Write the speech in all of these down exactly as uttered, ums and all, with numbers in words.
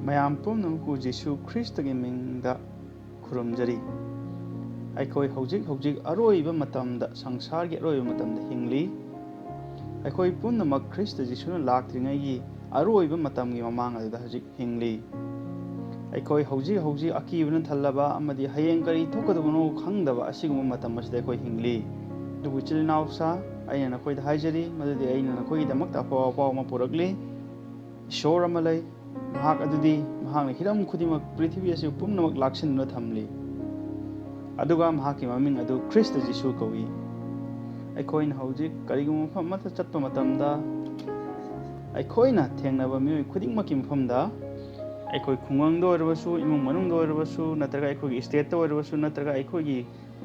ꯃꯌꯥꯝ ꯄꯨꯝꯅꯃꯛꯄꯨ ꯖꯤꯁꯨ ꯈ꯭ꯔꯤꯁꯇꯒꯤ ꯃꯤꯡꯗ ꯈꯨꯔꯨꯝꯖꯔꯤ꯫ ꯑꯩꯈꯣꯏ ꯍꯧꯖꯤꯛ ꯍꯧꯖꯤꯛ ꯑꯔꯣꯏꯕ ꯃꯇꯝꯗ, ꯁꯪꯁꯥꯔꯒꯤ ꯑꯔꯣꯏꯕ ꯃꯇꯝꯗ ꯍꯤꯡꯂꯤ꯫ ꯑꯩꯈꯣꯏ ꯄꯨꯝꯅꯃꯛ ꯈ꯭ꯔꯤꯁꯇ ꯖꯤꯁꯨꯅ ꯂꯥꯛꯇ꯭ꯔꯤꯉꯩꯒꯤ ꯑꯔꯣꯏꯕ ꯃꯇꯝꯒꯤ ꯃꯃꯥꯡ ꯑꯗꯨꯗ ꯍꯧꯖꯤꯛ ꯍꯤꯡꯂꯤ꯫ ꯑꯩꯈꯣꯏ ꯍꯧꯖꯤꯛ ꯍꯧꯖꯤꯛ ꯑꯀꯤꯕꯅ ꯊꯜꯂꯕ ꯑꯃꯗꯤ ꯍꯌꯦꯡ ꯀꯔꯤ ꯊꯣꯛꯀꯗꯕꯅꯣ ꯈꯪꯗꯕ ꯑꯁꯤꯒꯨꯝꯕ ꯃꯇꯝ ꯑꯁꯤꯗ ꯑꯩꯈꯣꯏ ꯍꯤꯡꯂꯤ꯫ ꯑꯗꯨꯕꯨ ꯏꯆꯤꯜ ꯏꯅꯥꯎꯁꯥ, ꯑꯩꯅ ꯅꯈꯣꯏꯗ ꯍꯥꯏꯖꯔꯤ, ꯃꯗꯨꯗꯤ ꯑꯩꯅ ꯅꯈꯣꯏꯒꯤꯗꯃꯛꯇ ꯑꯐꯕ ꯄꯥꯎ ꯑꯃ ꯄꯨꯔꯛꯂꯤ꯫ ꯏꯁꯣꯔ ꯑꯃ ꯂꯩ꯫ ꯃꯍꯥꯛ ꯑꯗꯨꯗꯤ, ꯃꯍꯥꯛꯅ ꯍꯤꯔꯝ ꯈꯨꯗꯤꯡꯃꯛ, ꯄ꯭ꯔꯤꯊꯤꯕꯤ ꯑꯁꯤ ꯄꯨꯝꯅꯃꯛ ꯂꯥꯛꯁꯤꯟꯗꯨꯅ ꯊꯝꯂꯤ꯫ ꯑꯗꯨꯒ ꯃꯍꯥꯛꯀꯤ ꯃꯃꯤꯡ ꯑꯗꯨ ꯈ꯭ꯔꯤꯁꯇ ꯖꯤꯁꯨ ꯀꯧꯏ꯫ ꯑꯩꯈꯣꯏꯅ ꯍꯧꯖꯤꯛ ꯀꯔꯤꯒꯨꯝꯕ ꯃꯐꯝ ꯑꯃꯠꯇ ꯆꯠꯄ ꯃꯇꯝꯗ, ꯑꯩꯈꯣꯏꯅ ꯊꯦꯡꯅꯕ ꯃꯤꯑꯣꯏ ꯈꯨꯗꯤꯡꯃꯛꯀꯤ ꯃꯐꯝꯗ, ꯑꯩꯈꯣꯏ ꯈꯨꯡꯒꯪꯗ ꯑꯣꯏꯔꯕꯁꯨ, ꯏꯃꯨꯡ ꯃꯅꯨꯡꯗ ꯑꯣꯏꯔꯕꯁꯨ, ꯅꯠꯇ꯭ꯔꯒ ꯑꯩꯈꯣꯏꯒꯤ ꯁ꯭ꯇꯦꯠꯇ ꯑꯣꯏꯔꯕꯁꯨ, ꯅꯠꯇ꯭ꯔꯒ ꯑꯩꯈꯣꯏꯒꯤ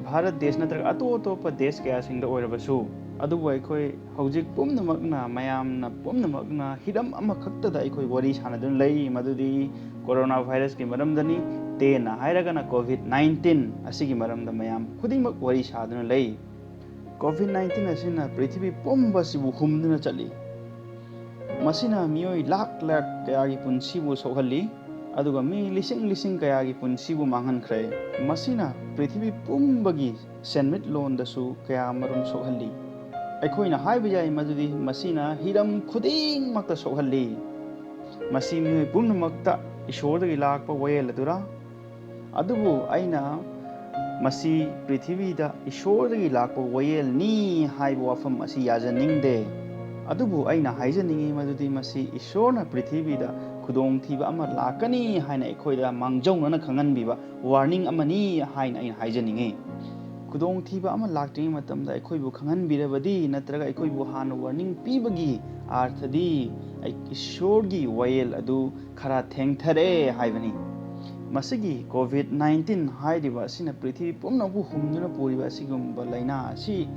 ꯚꯥꯔꯠ ꯗꯦꯁ ꯅꯠꯇ꯭ꯔꯒ ꯑꯇꯣꯞ ꯑꯇꯣꯞꯄ ꯗꯦꯁ ꯀꯌꯥꯁꯤꯡꯗ ꯑꯣꯏꯔꯕꯁꯨ, ꯑꯗꯨꯕꯨ ꯑꯩꯈꯣꯏ ꯍꯧꯖꯤꯛ ꯄꯨꯝꯅꯃꯛꯅ, ꯃꯌꯥꯝꯅ ꯄꯨꯝꯅꯃꯛꯅ ꯍꯤꯔꯝ ꯑꯃꯈꯛꯇꯗ ꯑꯩꯈꯣꯏ ꯋꯥꯔꯤ ꯁꯥꯟꯅꯗꯨꯅ ꯂꯩ, ꯃꯗꯨꯗꯤ ꯀꯣꯔꯣꯅꯥ ꯚꯥꯏꯔꯁꯀꯤ ꯃꯔꯝꯗꯅꯤ꯫ ꯇꯦꯟꯅ ꯍꯥꯏꯔꯒꯅ ꯀꯣꯚꯤꯗ ꯅꯥꯏꯟꯇꯤꯟ ꯑꯁꯤꯒꯤ ꯃꯔꯝꯗ ꯃꯌꯥꯝ ꯈꯨꯗꯤꯡꯃꯛ ꯋꯥꯔꯤ ꯁꯥꯗꯨꯅ ꯂꯩ꯫ ꯀꯣꯚꯤꯗ ꯅꯥꯏꯟꯇꯤꯟ ꯑꯁꯤꯅ ꯄ꯭ꯔꯤꯊꯤꯕꯤ ꯄꯨꯝꯕꯁꯤꯕꯨ ꯍꯨꯝꯗꯨꯅ ꯆꯠꯂꯤ꯫ ꯃꯁꯤꯅ ꯃꯤꯑꯣꯏ ꯂꯥꯛ ꯂꯥꯛ ꯀꯌꯥꯒꯤ ꯄꯨꯟꯁꯤꯕꯨ ꯁꯣꯛꯍꯜꯂꯤ, ꯑꯗꯨꯒ ꯃꯤ ꯂꯤꯁꯤꯡ ꯂꯤꯁꯤꯡ ꯀꯌꯥꯒꯤ ꯄꯨꯟꯁꯤꯕꯨ ꯃꯥꯡꯍꯟꯈ꯭ꯔꯦ꯫ ꯃꯁꯤꯅ ꯄ꯭ꯔꯤꯊꯤꯕꯤ ꯄꯨꯝꯕꯒꯤ ꯁꯦꯟꯃꯤꯠꯂꯣꯟꯗꯁꯨ ꯀꯌꯥ ꯑꯃꯔꯣꯝ ꯁꯣꯛꯍꯜꯂꯤ꯫ ꯑꯩꯈꯣꯏꯅ ꯍꯥꯏꯕ ꯌꯥꯏ ꯃꯗꯨꯗꯤ ꯃꯁꯤꯅ ꯍꯤꯔꯝ ꯈꯨꯗꯤꯡꯃꯛꯇ ꯁꯣꯛꯍꯜꯂꯤ꯫ ꯃꯁꯤ ꯃꯤꯑꯣꯏ ꯄꯨꯝꯅꯃꯛꯇ ꯏꯁꯣꯔꯗꯒꯤ ꯂꯥꯛꯄ ꯋꯥꯌꯦꯜ ꯑꯗꯨꯔꯥ? ꯑꯗꯨꯕꯨ ꯑꯩꯅ ꯃꯁꯤ ꯄ꯭ꯔꯤꯊꯤꯕꯤꯗ ꯏꯁꯣꯔꯗꯒꯤ ꯂꯥꯛꯄ ꯋꯥꯌꯦꯜꯅꯤ ꯍꯥꯏꯕ ꯋꯥꯐꯝ ꯑꯁꯤ ꯌꯥꯖꯅꯤꯡꯗꯦ꯫ ꯑꯗꯨꯕꯨ ꯑꯩꯅ ꯍꯥꯏꯖꯅꯤꯡꯉꯤ ꯃꯗꯨꯗꯤ ꯃꯁꯤ ꯏꯁꯣꯔꯅ ꯄ꯭ꯔꯤꯊꯤꯕꯤꯗ ꯈꯨꯗꯣꯡꯊꯤꯕ ꯑꯃ ꯂꯥꯛꯀꯅꯤ ꯍꯥꯏꯅ ꯑꯩꯈꯣꯏꯗ ꯃꯥꯡꯖꯧꯅꯅ ꯈꯪꯍꯟꯕꯤꯕ ꯋꯥꯔꯅꯤꯡ ꯑꯃꯅꯤ ꯍꯥꯏꯅ ꯑꯩꯅ ꯍꯥꯏꯖꯅꯤꯡꯉꯤ꯫ ꯈꯨꯗꯣꯡꯊꯤꯕ ꯑꯃ ꯂꯥꯛꯇ꯭ꯔꯤꯉꯩ ꯃꯇꯝꯗ ꯑꯩꯈꯣꯏꯕꯨ ꯈꯪꯍꯟꯕꯤꯔꯕꯗꯤ, ꯅꯠꯇ꯭ꯔꯒ ꯑꯩꯈꯣꯏꯕꯨ ꯍꯥꯟꯅ ꯋꯥꯔꯅꯤꯡ ꯄꯤꯕꯒꯤ ꯑꯥꯔꯊꯗꯤ, ꯑꯩ-, ꯏꯁꯣꯔꯒꯤ ꯋꯥꯌꯦꯜ ꯑꯗꯨ ꯈꯔ ꯊꯦꯡꯊꯔꯦ ꯍꯥꯏꯕꯅꯤ꯫ ꯃꯁꯤꯒꯤ ꯀꯣꯚꯤꯗ ꯅꯥꯏꯟꯇꯤꯟ ꯍꯥꯏꯔꯤꯕ ꯑꯁꯤꯅ ꯄ꯭ꯔꯤꯊꯤꯕꯤ ꯄꯨꯝꯅꯃꯛꯄꯨ ꯍꯨꯝꯗꯨꯅ ꯄꯨꯔꯤꯕ ꯑꯁꯤꯒꯨꯝꯕ ꯂꯥꯏꯅꯥ ꯑꯁꯤ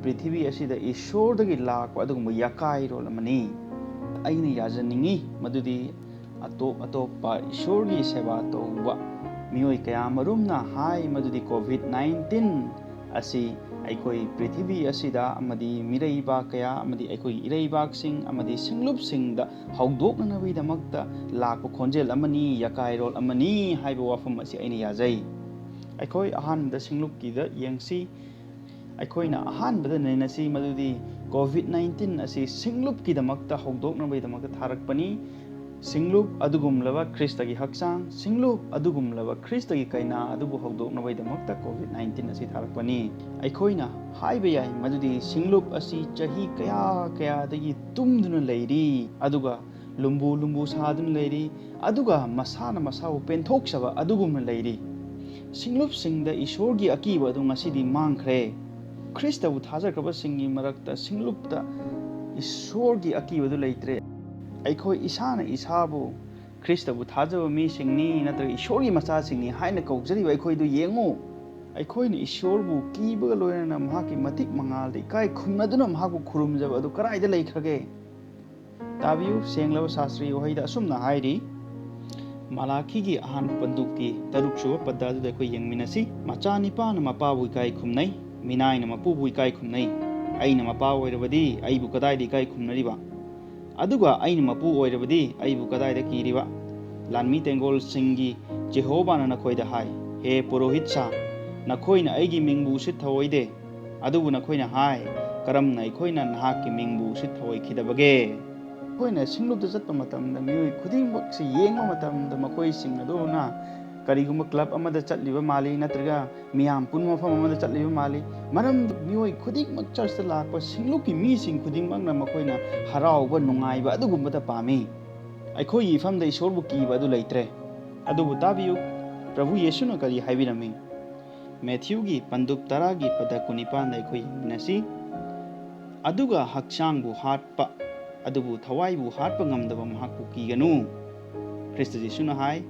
ꯄ꯭ꯔꯤꯊꯤꯕꯤ ꯑꯁꯤꯗ ꯏꯁꯣꯔꯗꯒꯤ ꯂꯥꯛꯄ ꯑꯗꯨꯒꯨꯝꯕ ꯌꯥꯀꯥꯏꯔꯣꯜ ꯑꯃꯅꯤ꯫ ꯑꯩꯅ ꯌꯥꯖꯅꯤꯡꯉꯤ ꯃꯗꯨꯗꯤ ꯑꯇꯣꯞ ꯑꯇꯣꯞꯄ ꯏꯁꯣꯔꯒꯤ ꯁꯦꯕꯥ ꯇꯧꯕ ꯃꯤꯑꯣꯏ ꯀꯌꯥ ꯑꯃꯔꯣꯝꯅ ꯍꯥꯏ ꯃꯗꯨꯗꯤ ꯀꯣꯚꯤꯗ ꯅꯥꯏꯟꯇꯤꯟ ꯑꯁꯤ ꯑꯩꯈꯣꯏ ꯄ꯭ꯔꯤꯊꯤꯕꯤ ꯑꯁꯤꯗ ꯑꯃꯗꯤ ꯃꯤꯔꯩꯕꯥꯛ ꯀꯌꯥ ꯑꯃꯗꯤ ꯑꯩꯈꯣꯏꯒꯤ ꯏꯔꯩꯕꯥꯛꯁꯤꯡ ꯑꯃꯗꯤ ꯁꯤꯡꯂꯨꯞꯁꯤꯡꯗ ꯍꯧꯗꯣꯛꯅꯅꯕꯒꯤꯗꯃꯛꯇ ꯂꯥꯛꯄ ꯈꯣꯟꯖꯦꯜ ꯑꯃꯅꯤ, ꯌꯥꯀꯥꯏꯔꯣꯜ ꯑꯃꯅꯤ ꯍꯥꯏꯕ ꯋꯥꯐꯝ ꯑꯁꯤ ꯑꯩꯅ ꯌꯥꯖꯩ꯫ ꯑꯩꯈꯣꯏ ꯑꯍꯥꯟꯕꯗ ꯁꯤꯡꯂꯨꯞꯀꯤꯗ ꯌꯦꯡꯁꯤ꯫ ꯑꯩꯈꯣꯏꯅ ꯑꯍꯥꯟꯕꯗ ꯅꯩꯅꯁꯤ ꯃꯗꯨꯗꯤ COVID nineteen ꯑꯁꯤ ꯁꯤꯡꯂꯨꯞꯀꯤꯗꯃꯛꯇ ꯍꯧꯗꯣꯛꯅꯕꯒꯤꯗꯃꯛꯇ ꯊꯥꯔꯛꯄꯅꯤ꯫ ꯁꯤꯡꯂꯨꯞ ꯑꯗꯨꯒꯨꯝꯂꯕ ꯈ꯭ꯔꯤꯁꯇꯒꯤ ꯍꯛꯆꯥꯡ, ꯁꯤꯡꯂꯨꯞ ꯑꯗꯨꯒꯨꯝꯂꯕ ꯈ꯭ꯔꯤꯁꯇꯒꯤ ꯀꯩꯅꯥ ꯑꯗꯨꯕꯨ ꯍꯧꯗꯣꯛꯅꯕꯒꯤꯗꯃꯛꯇ COVID nineteen ꯑꯁꯤ ꯊꯥꯔꯛꯄꯅꯤ꯫ ꯑꯩꯈꯣꯏꯅ ꯍꯥꯏꯕ ꯌꯥꯏ ꯃꯗꯨꯗꯤ ꯁꯤꯡꯂꯨꯞ ꯑꯁꯤ ꯆꯍꯤ ꯀꯌꯥ ꯀꯌꯥꯗꯒꯤ ꯇꯨꯝꯗꯨꯅ ꯂꯩꯔꯤ, ꯑꯗꯨꯒ ꯂꯨꯝꯕꯨ ꯂꯨꯝꯕꯨ ꯁꯥꯗꯨꯅ ꯂꯩꯔꯤ, ꯑꯗꯨꯒ ꯃꯁꯥꯅ ꯃꯁꯥꯕꯨ ꯄꯦꯟꯊꯣꯛꯆꯕ ꯑꯗꯨꯒꯨꯝꯅ ꯂꯩꯔꯤ꯫ ꯁꯤꯡꯂꯨꯞꯁꯤꯡꯗ ꯏꯁꯣꯔꯒꯤ ꯑꯀꯤꯕ ꯑꯗꯨ ꯉꯁꯤꯗꯤ ꯃꯥꯡꯈ꯭ꯔꯦ꯫ ꯈ꯭ꯔꯤꯁꯇꯕꯨ ꯊꯥꯖꯈ꯭ꯔꯕꯁꯤꯡꯒꯤ ꯃꯔꯛꯇ ꯁꯤꯡꯂꯨꯞꯇ ꯏꯁꯣꯔꯒꯤ ꯑꯀꯤꯕꯗꯨ ꯂꯩꯇ꯭ꯔꯦ꯫ ꯑꯩꯈꯣꯏ ꯏꯁꯥꯅ ꯏꯁꯥꯕꯨ ꯈ꯭ꯔꯤꯁꯇꯕꯨ ꯊꯥꯖꯕ ꯃꯤꯁꯤꯡꯅꯤ ꯅꯠꯇ꯭ꯔꯒ ꯏꯁꯣꯔꯒꯤ ꯃꯆꯥꯁꯤꯡꯅꯤ ꯍꯥꯏꯅ ꯀꯧꯖꯔꯤꯕ ꯑꯩꯈꯣꯏꯗꯨ ꯌꯦꯡꯉꯨ꯫ ꯑꯩꯈꯣꯏꯅ ꯏꯁꯣꯔꯕꯨ ꯀꯤꯕꯒ ꯂꯣꯏꯅꯅ ꯃꯍꯥꯛꯀꯤ ꯃꯇꯤꯛ ꯃꯉꯥꯜꯗ ꯏꯀꯥꯏ ꯈꯨꯝꯅꯗꯨꯅ ꯃꯍꯥꯛꯄꯨ ꯈꯨꯔꯨꯝꯖꯕ ꯑꯗꯨ ꯀꯗꯥꯏꯗ ꯂꯩꯈ꯭ꯔꯒꯦ? ꯇꯥꯕꯤꯌꯨ, ꯁꯦꯡꯂꯕ ꯁꯥꯁꯇ꯭ꯔꯤ ꯋꯥꯍꯩꯗ ꯑꯁꯨꯝꯅ ꯍꯥꯏꯔꯤ, ꯃꯥꯂꯥꯈꯤꯒꯤ ꯑꯍꯥꯟꯕ ꯄꯟꯗꯨꯞꯀꯤ ꯇꯔꯨꯛ ꯁꯨꯕ ꯄꯗ ꯑꯗꯨꯗ ꯑꯩꯈꯣꯏ ꯌꯦꯡꯃꯤꯟꯅꯁꯤ꯫ ꯃꯆꯥꯅꯤꯄꯥꯅ ꯃꯄꯥꯕꯨ ꯏꯀꯥꯏ ꯈꯨꯝꯅꯩ, ꯃꯤꯅꯥꯏꯅ ꯃꯄꯨꯕꯨ ꯏꯀꯥꯏ ꯈꯨꯝꯅꯩ꯫ ꯑꯩꯅ ꯃꯄꯥ ꯑꯣꯏꯔꯕꯗꯤ ꯑꯩꯕꯨ ꯀꯗꯥꯏꯗ ꯏꯀꯥꯏ ꯈꯨꯝꯅꯔꯤꯕ? ꯑꯗꯨꯒ ꯑꯩꯅ ꯃꯄꯨ ꯑꯣꯏꯔꯕꯗꯤ ꯑꯩꯕꯨ ꯀꯗꯥꯏꯗ ꯀꯤꯔꯤꯕ? ꯂꯥꯟꯃꯤ ꯇꯦꯡꯒꯣꯜꯁꯤꯡꯒꯤ ꯖꯦꯍꯣꯕꯥꯅ ꯅꯈꯣꯏꯗ ꯍꯥꯏ, ꯍꯦ ꯄꯨꯔꯣꯍꯤꯠ ꯁꯥ, ꯅꯈꯣꯏꯅ ꯑꯩꯒꯤ ꯃꯤꯡꯕꯨ ꯎꯁꯤꯠ ꯊꯧꯑꯣꯏꯗꯦ꯫ ꯑꯗꯨꯕꯨ ꯅꯈꯣꯏꯅ ꯍꯥꯏ, ꯀꯔꯝꯅ ꯑꯩꯈꯣꯏꯅ ꯅꯍꯥꯛꯀꯤ ꯃꯤꯡꯕꯨ ꯎꯁꯤꯠ ꯊꯧꯑꯣꯏꯈꯤꯗꯕꯒꯦ? ꯑꯩꯈꯣꯏꯅ ꯁꯤꯡꯂꯨꯞꯇ ꯆꯠꯄ ꯃꯇꯝꯗ ꯃꯤꯑꯣꯏ ꯈꯨꯗꯤꯡꯃꯛꯁꯤ ꯌꯦꯡꯕ ꯃꯇꯝꯗ ꯃꯈꯣꯏꯁꯤꯡ ꯑꯗꯨꯅ ꯀꯔꯤꯒꯨꯝꯕ ꯀ꯭ꯂꯕ ꯑꯃꯗ ꯆꯠꯂꯤꯕ ꯃꯥꯜꯂꯤ, ꯅꯠꯇ꯭ꯔꯒ ꯃꯤꯌꯥꯝ ꯄꯨꯟꯕ ꯃꯐꯝ ꯑꯃꯗ ꯆꯠꯂꯤꯕ ꯃꯥꯜꯂꯤ꯫ ꯃꯔꯝꯗꯤ ꯃꯤꯑꯣꯏ ꯈꯨꯗꯤꯡꯃꯛ ꯆꯔꯆꯇ ꯂꯥꯛꯄ ꯁꯤꯡꯂꯨꯞꯀꯤ ꯃꯤꯁꯤꯡ ꯈꯨꯗꯤꯡꯃꯛꯅ ꯃꯈꯣꯏꯅ ꯍꯔꯥꯎꯕ, ꯅꯨꯡꯉꯥꯏꯕ ꯑꯗꯨꯒꯨꯝꯕꯗ ꯄꯥꯝꯃꯤ꯫ ꯑꯩꯈꯣꯏꯒꯤ ꯏꯐꯝꯗ ꯏꯁꯣꯔꯕꯨ ꯀꯤꯕ ꯑꯗꯨ ꯂꯩꯇ꯭ꯔꯦ꯫ ꯑꯗꯨꯕꯨ ꯇꯥꯕꯤꯌꯨ, ꯄ꯭ꯔꯚꯨ ꯌꯦꯁꯨꯅ ꯀꯔꯤ ꯍꯥꯏꯕꯤꯔꯝꯃꯤ? ꯃꯦꯊ꯭ꯌꯨꯒꯤ ꯄꯟꯗꯨꯞ ꯇꯔꯥꯒꯤ ꯄꯗ ꯀꯨꯟꯅꯤꯄꯥꯟꯗ ꯑꯩꯈꯣꯏ ꯌꯦꯡꯃꯤꯟꯅꯁꯤ꯫ ꯑꯗꯨꯒ ꯍꯛꯆꯥꯡꯕꯨ ꯍꯥꯠꯄ, ꯑꯗꯨꯕꯨ ꯊꯋꯥꯏꯕꯨ ꯍꯥꯠꯄ ꯉꯝꯗꯕ ꯃꯍꯥꯛꯄꯨ ꯀꯤꯒꯅꯨ꯫ ꯈ꯭ꯔꯤꯁꯇ ꯖꯤꯁꯨꯅ ꯍꯥꯏ,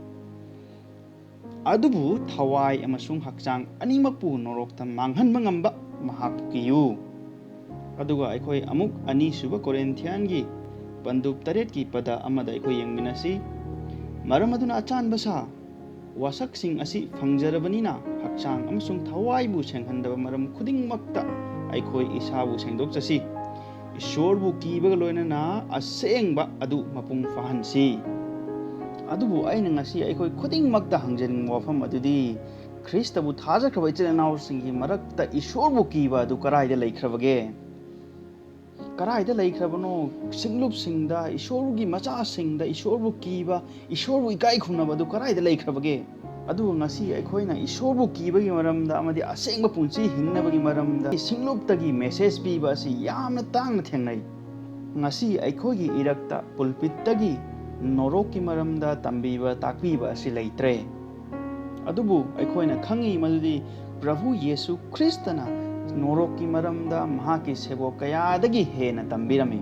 ꯑꯗꯨꯕꯨ ꯊꯋꯥꯏ ꯑꯃꯁꯨꯡ ꯍꯛꯆꯥꯡ ꯑꯅꯤꯃꯛꯄꯨ ꯅꯣꯔꯣꯛꯇ ꯃꯥꯡꯍꯟꯕ ꯉꯝꯕ ꯃꯍꯥꯛꯄꯨ ꯀꯤꯌꯨ꯫ ꯑꯗꯨꯒ ꯑꯩꯈꯣꯏ ꯑꯃꯨꯛ ꯑꯅꯤꯁꯨꯕ ꯀꯣꯔꯤꯟꯊꯤꯌꯥꯟꯒꯤ ꯄꯟꯗꯨꯞ ꯇꯔꯦꯠꯀꯤ ꯄꯗ ꯑꯃꯗ ꯑꯩꯈꯣꯏ ꯌꯦꯡꯃꯤꯟꯅꯁꯤ꯫ ꯃꯔꯝ ꯑꯗꯨꯅ ꯑꯆꯥꯟꯕ ꯁꯥ, ꯋꯥꯁꯛꯁꯤꯡ ꯑꯁꯤ ꯐꯪꯖꯔꯕꯅꯤꯅ, ꯍꯛꯆꯥꯡ ꯑꯃꯁꯨꯡ ꯊꯋꯥꯏꯕꯨ ꯁꯦꯡꯍꯟꯗꯕ ꯃꯔꯝ ꯈꯨꯗꯤꯡꯃꯛꯇ ꯑꯩꯈꯣꯏ ꯏꯁꯥꯕꯨ ꯁꯦꯡꯗꯣꯛꯆꯁꯤ꯫ ꯏꯁꯣꯔꯕꯨ ꯀꯤꯕꯒ ꯂꯣꯏꯅꯅ ꯑꯁꯦꯡꯕ ꯑꯗꯨ ꯃꯄꯨꯡ ꯐꯥꯍꯟꯁꯤ꯫ ꯑꯗꯨꯕꯨ ꯑꯩꯅ ꯉꯁꯤ ꯑꯩꯈꯣꯏ ꯈꯨꯗꯤꯡꯃꯛꯇ ꯍꯪꯖꯅꯤꯡꯕ ꯋꯥꯐꯝ ꯑꯗꯨꯗꯤ, ꯈ꯭ꯔꯤꯁꯇꯕꯨ ꯊꯥꯖꯈ꯭ꯔꯕ ꯏꯆꯤꯜ ꯏꯅꯥꯎꯁꯤꯡꯒꯤ ꯃꯔꯛꯇ ꯏꯁꯣꯔꯕꯨ ꯀꯤꯕ ꯑꯗꯨ ꯀꯗꯥꯏꯗ ꯂꯩꯈ꯭ꯔꯕꯒꯦ? ꯀꯗꯥꯏꯗ ꯂꯩꯈ꯭ꯔꯕꯅꯣ? ꯁꯤꯡꯂꯨꯞꯁꯤꯡꯗ, ꯏꯁꯣꯔꯒꯤ ꯃꯆꯥꯁꯤꯡꯗ ꯏꯁꯣꯔꯕꯨ ꯀꯤꯕ, ꯏꯁꯣꯔꯕꯨ ꯏꯀꯥꯏ ꯈꯨꯝꯅꯕ ꯑꯗꯨ ꯀꯗꯥꯏꯗ ꯂꯩꯈ꯭ꯔꯕꯒꯦ? ꯑꯗꯨꯒ ꯉꯁꯤ ꯑꯩꯈꯣꯏꯅ ꯏꯁꯣꯔꯕꯨ ꯀꯤꯕꯒꯤ ꯃꯔꯝꯗ ꯑꯃꯗꯤ ꯑꯁꯦꯡꯕ ꯄꯨꯟꯁꯤ ꯍꯤꯡꯅꯕꯒꯤ ꯃꯔꯝꯗ ꯁꯤꯡꯂꯨꯞꯇꯒꯤ ꯃꯦꯁꯦꯖ ꯄꯤꯕ ꯑꯁꯤ ꯌꯥꯝꯅ ꯇꯥꯡꯅ ꯊꯦꯡꯅꯩ꯫ ꯉꯁꯤ ꯑꯩꯈꯣꯏꯒꯤ ꯏꯔꯛꯇ ꯄꯨꯜꯄꯤꯠꯇꯒꯤ ꯅꯣꯔꯣꯛꯀꯤ ꯃꯔꯝꯗ ꯇꯝꯕꯤꯕ, ꯇꯥꯛꯄꯤꯕ ꯑꯁꯤ ꯂꯩꯇ꯭ꯔꯦ꯫ ꯑꯗꯨꯕꯨ ꯑꯩꯈꯣꯏꯅ ꯈꯪꯉꯤ ꯃꯗꯨꯗꯤ ꯄ꯭ꯔꯚꯨ ꯌꯦꯁꯨ ꯈ꯭ꯔꯤꯁꯇꯅ ꯅꯣꯔꯣꯛꯀꯤ ꯃꯔꯝꯗ ꯃꯍꯥꯛꯀꯤ ꯁꯦꯕꯣꯛ ꯀꯌꯥꯗꯒꯤ ꯍꯦꯟꯅ ꯇꯝꯕꯤꯔꯝꯃꯤ꯫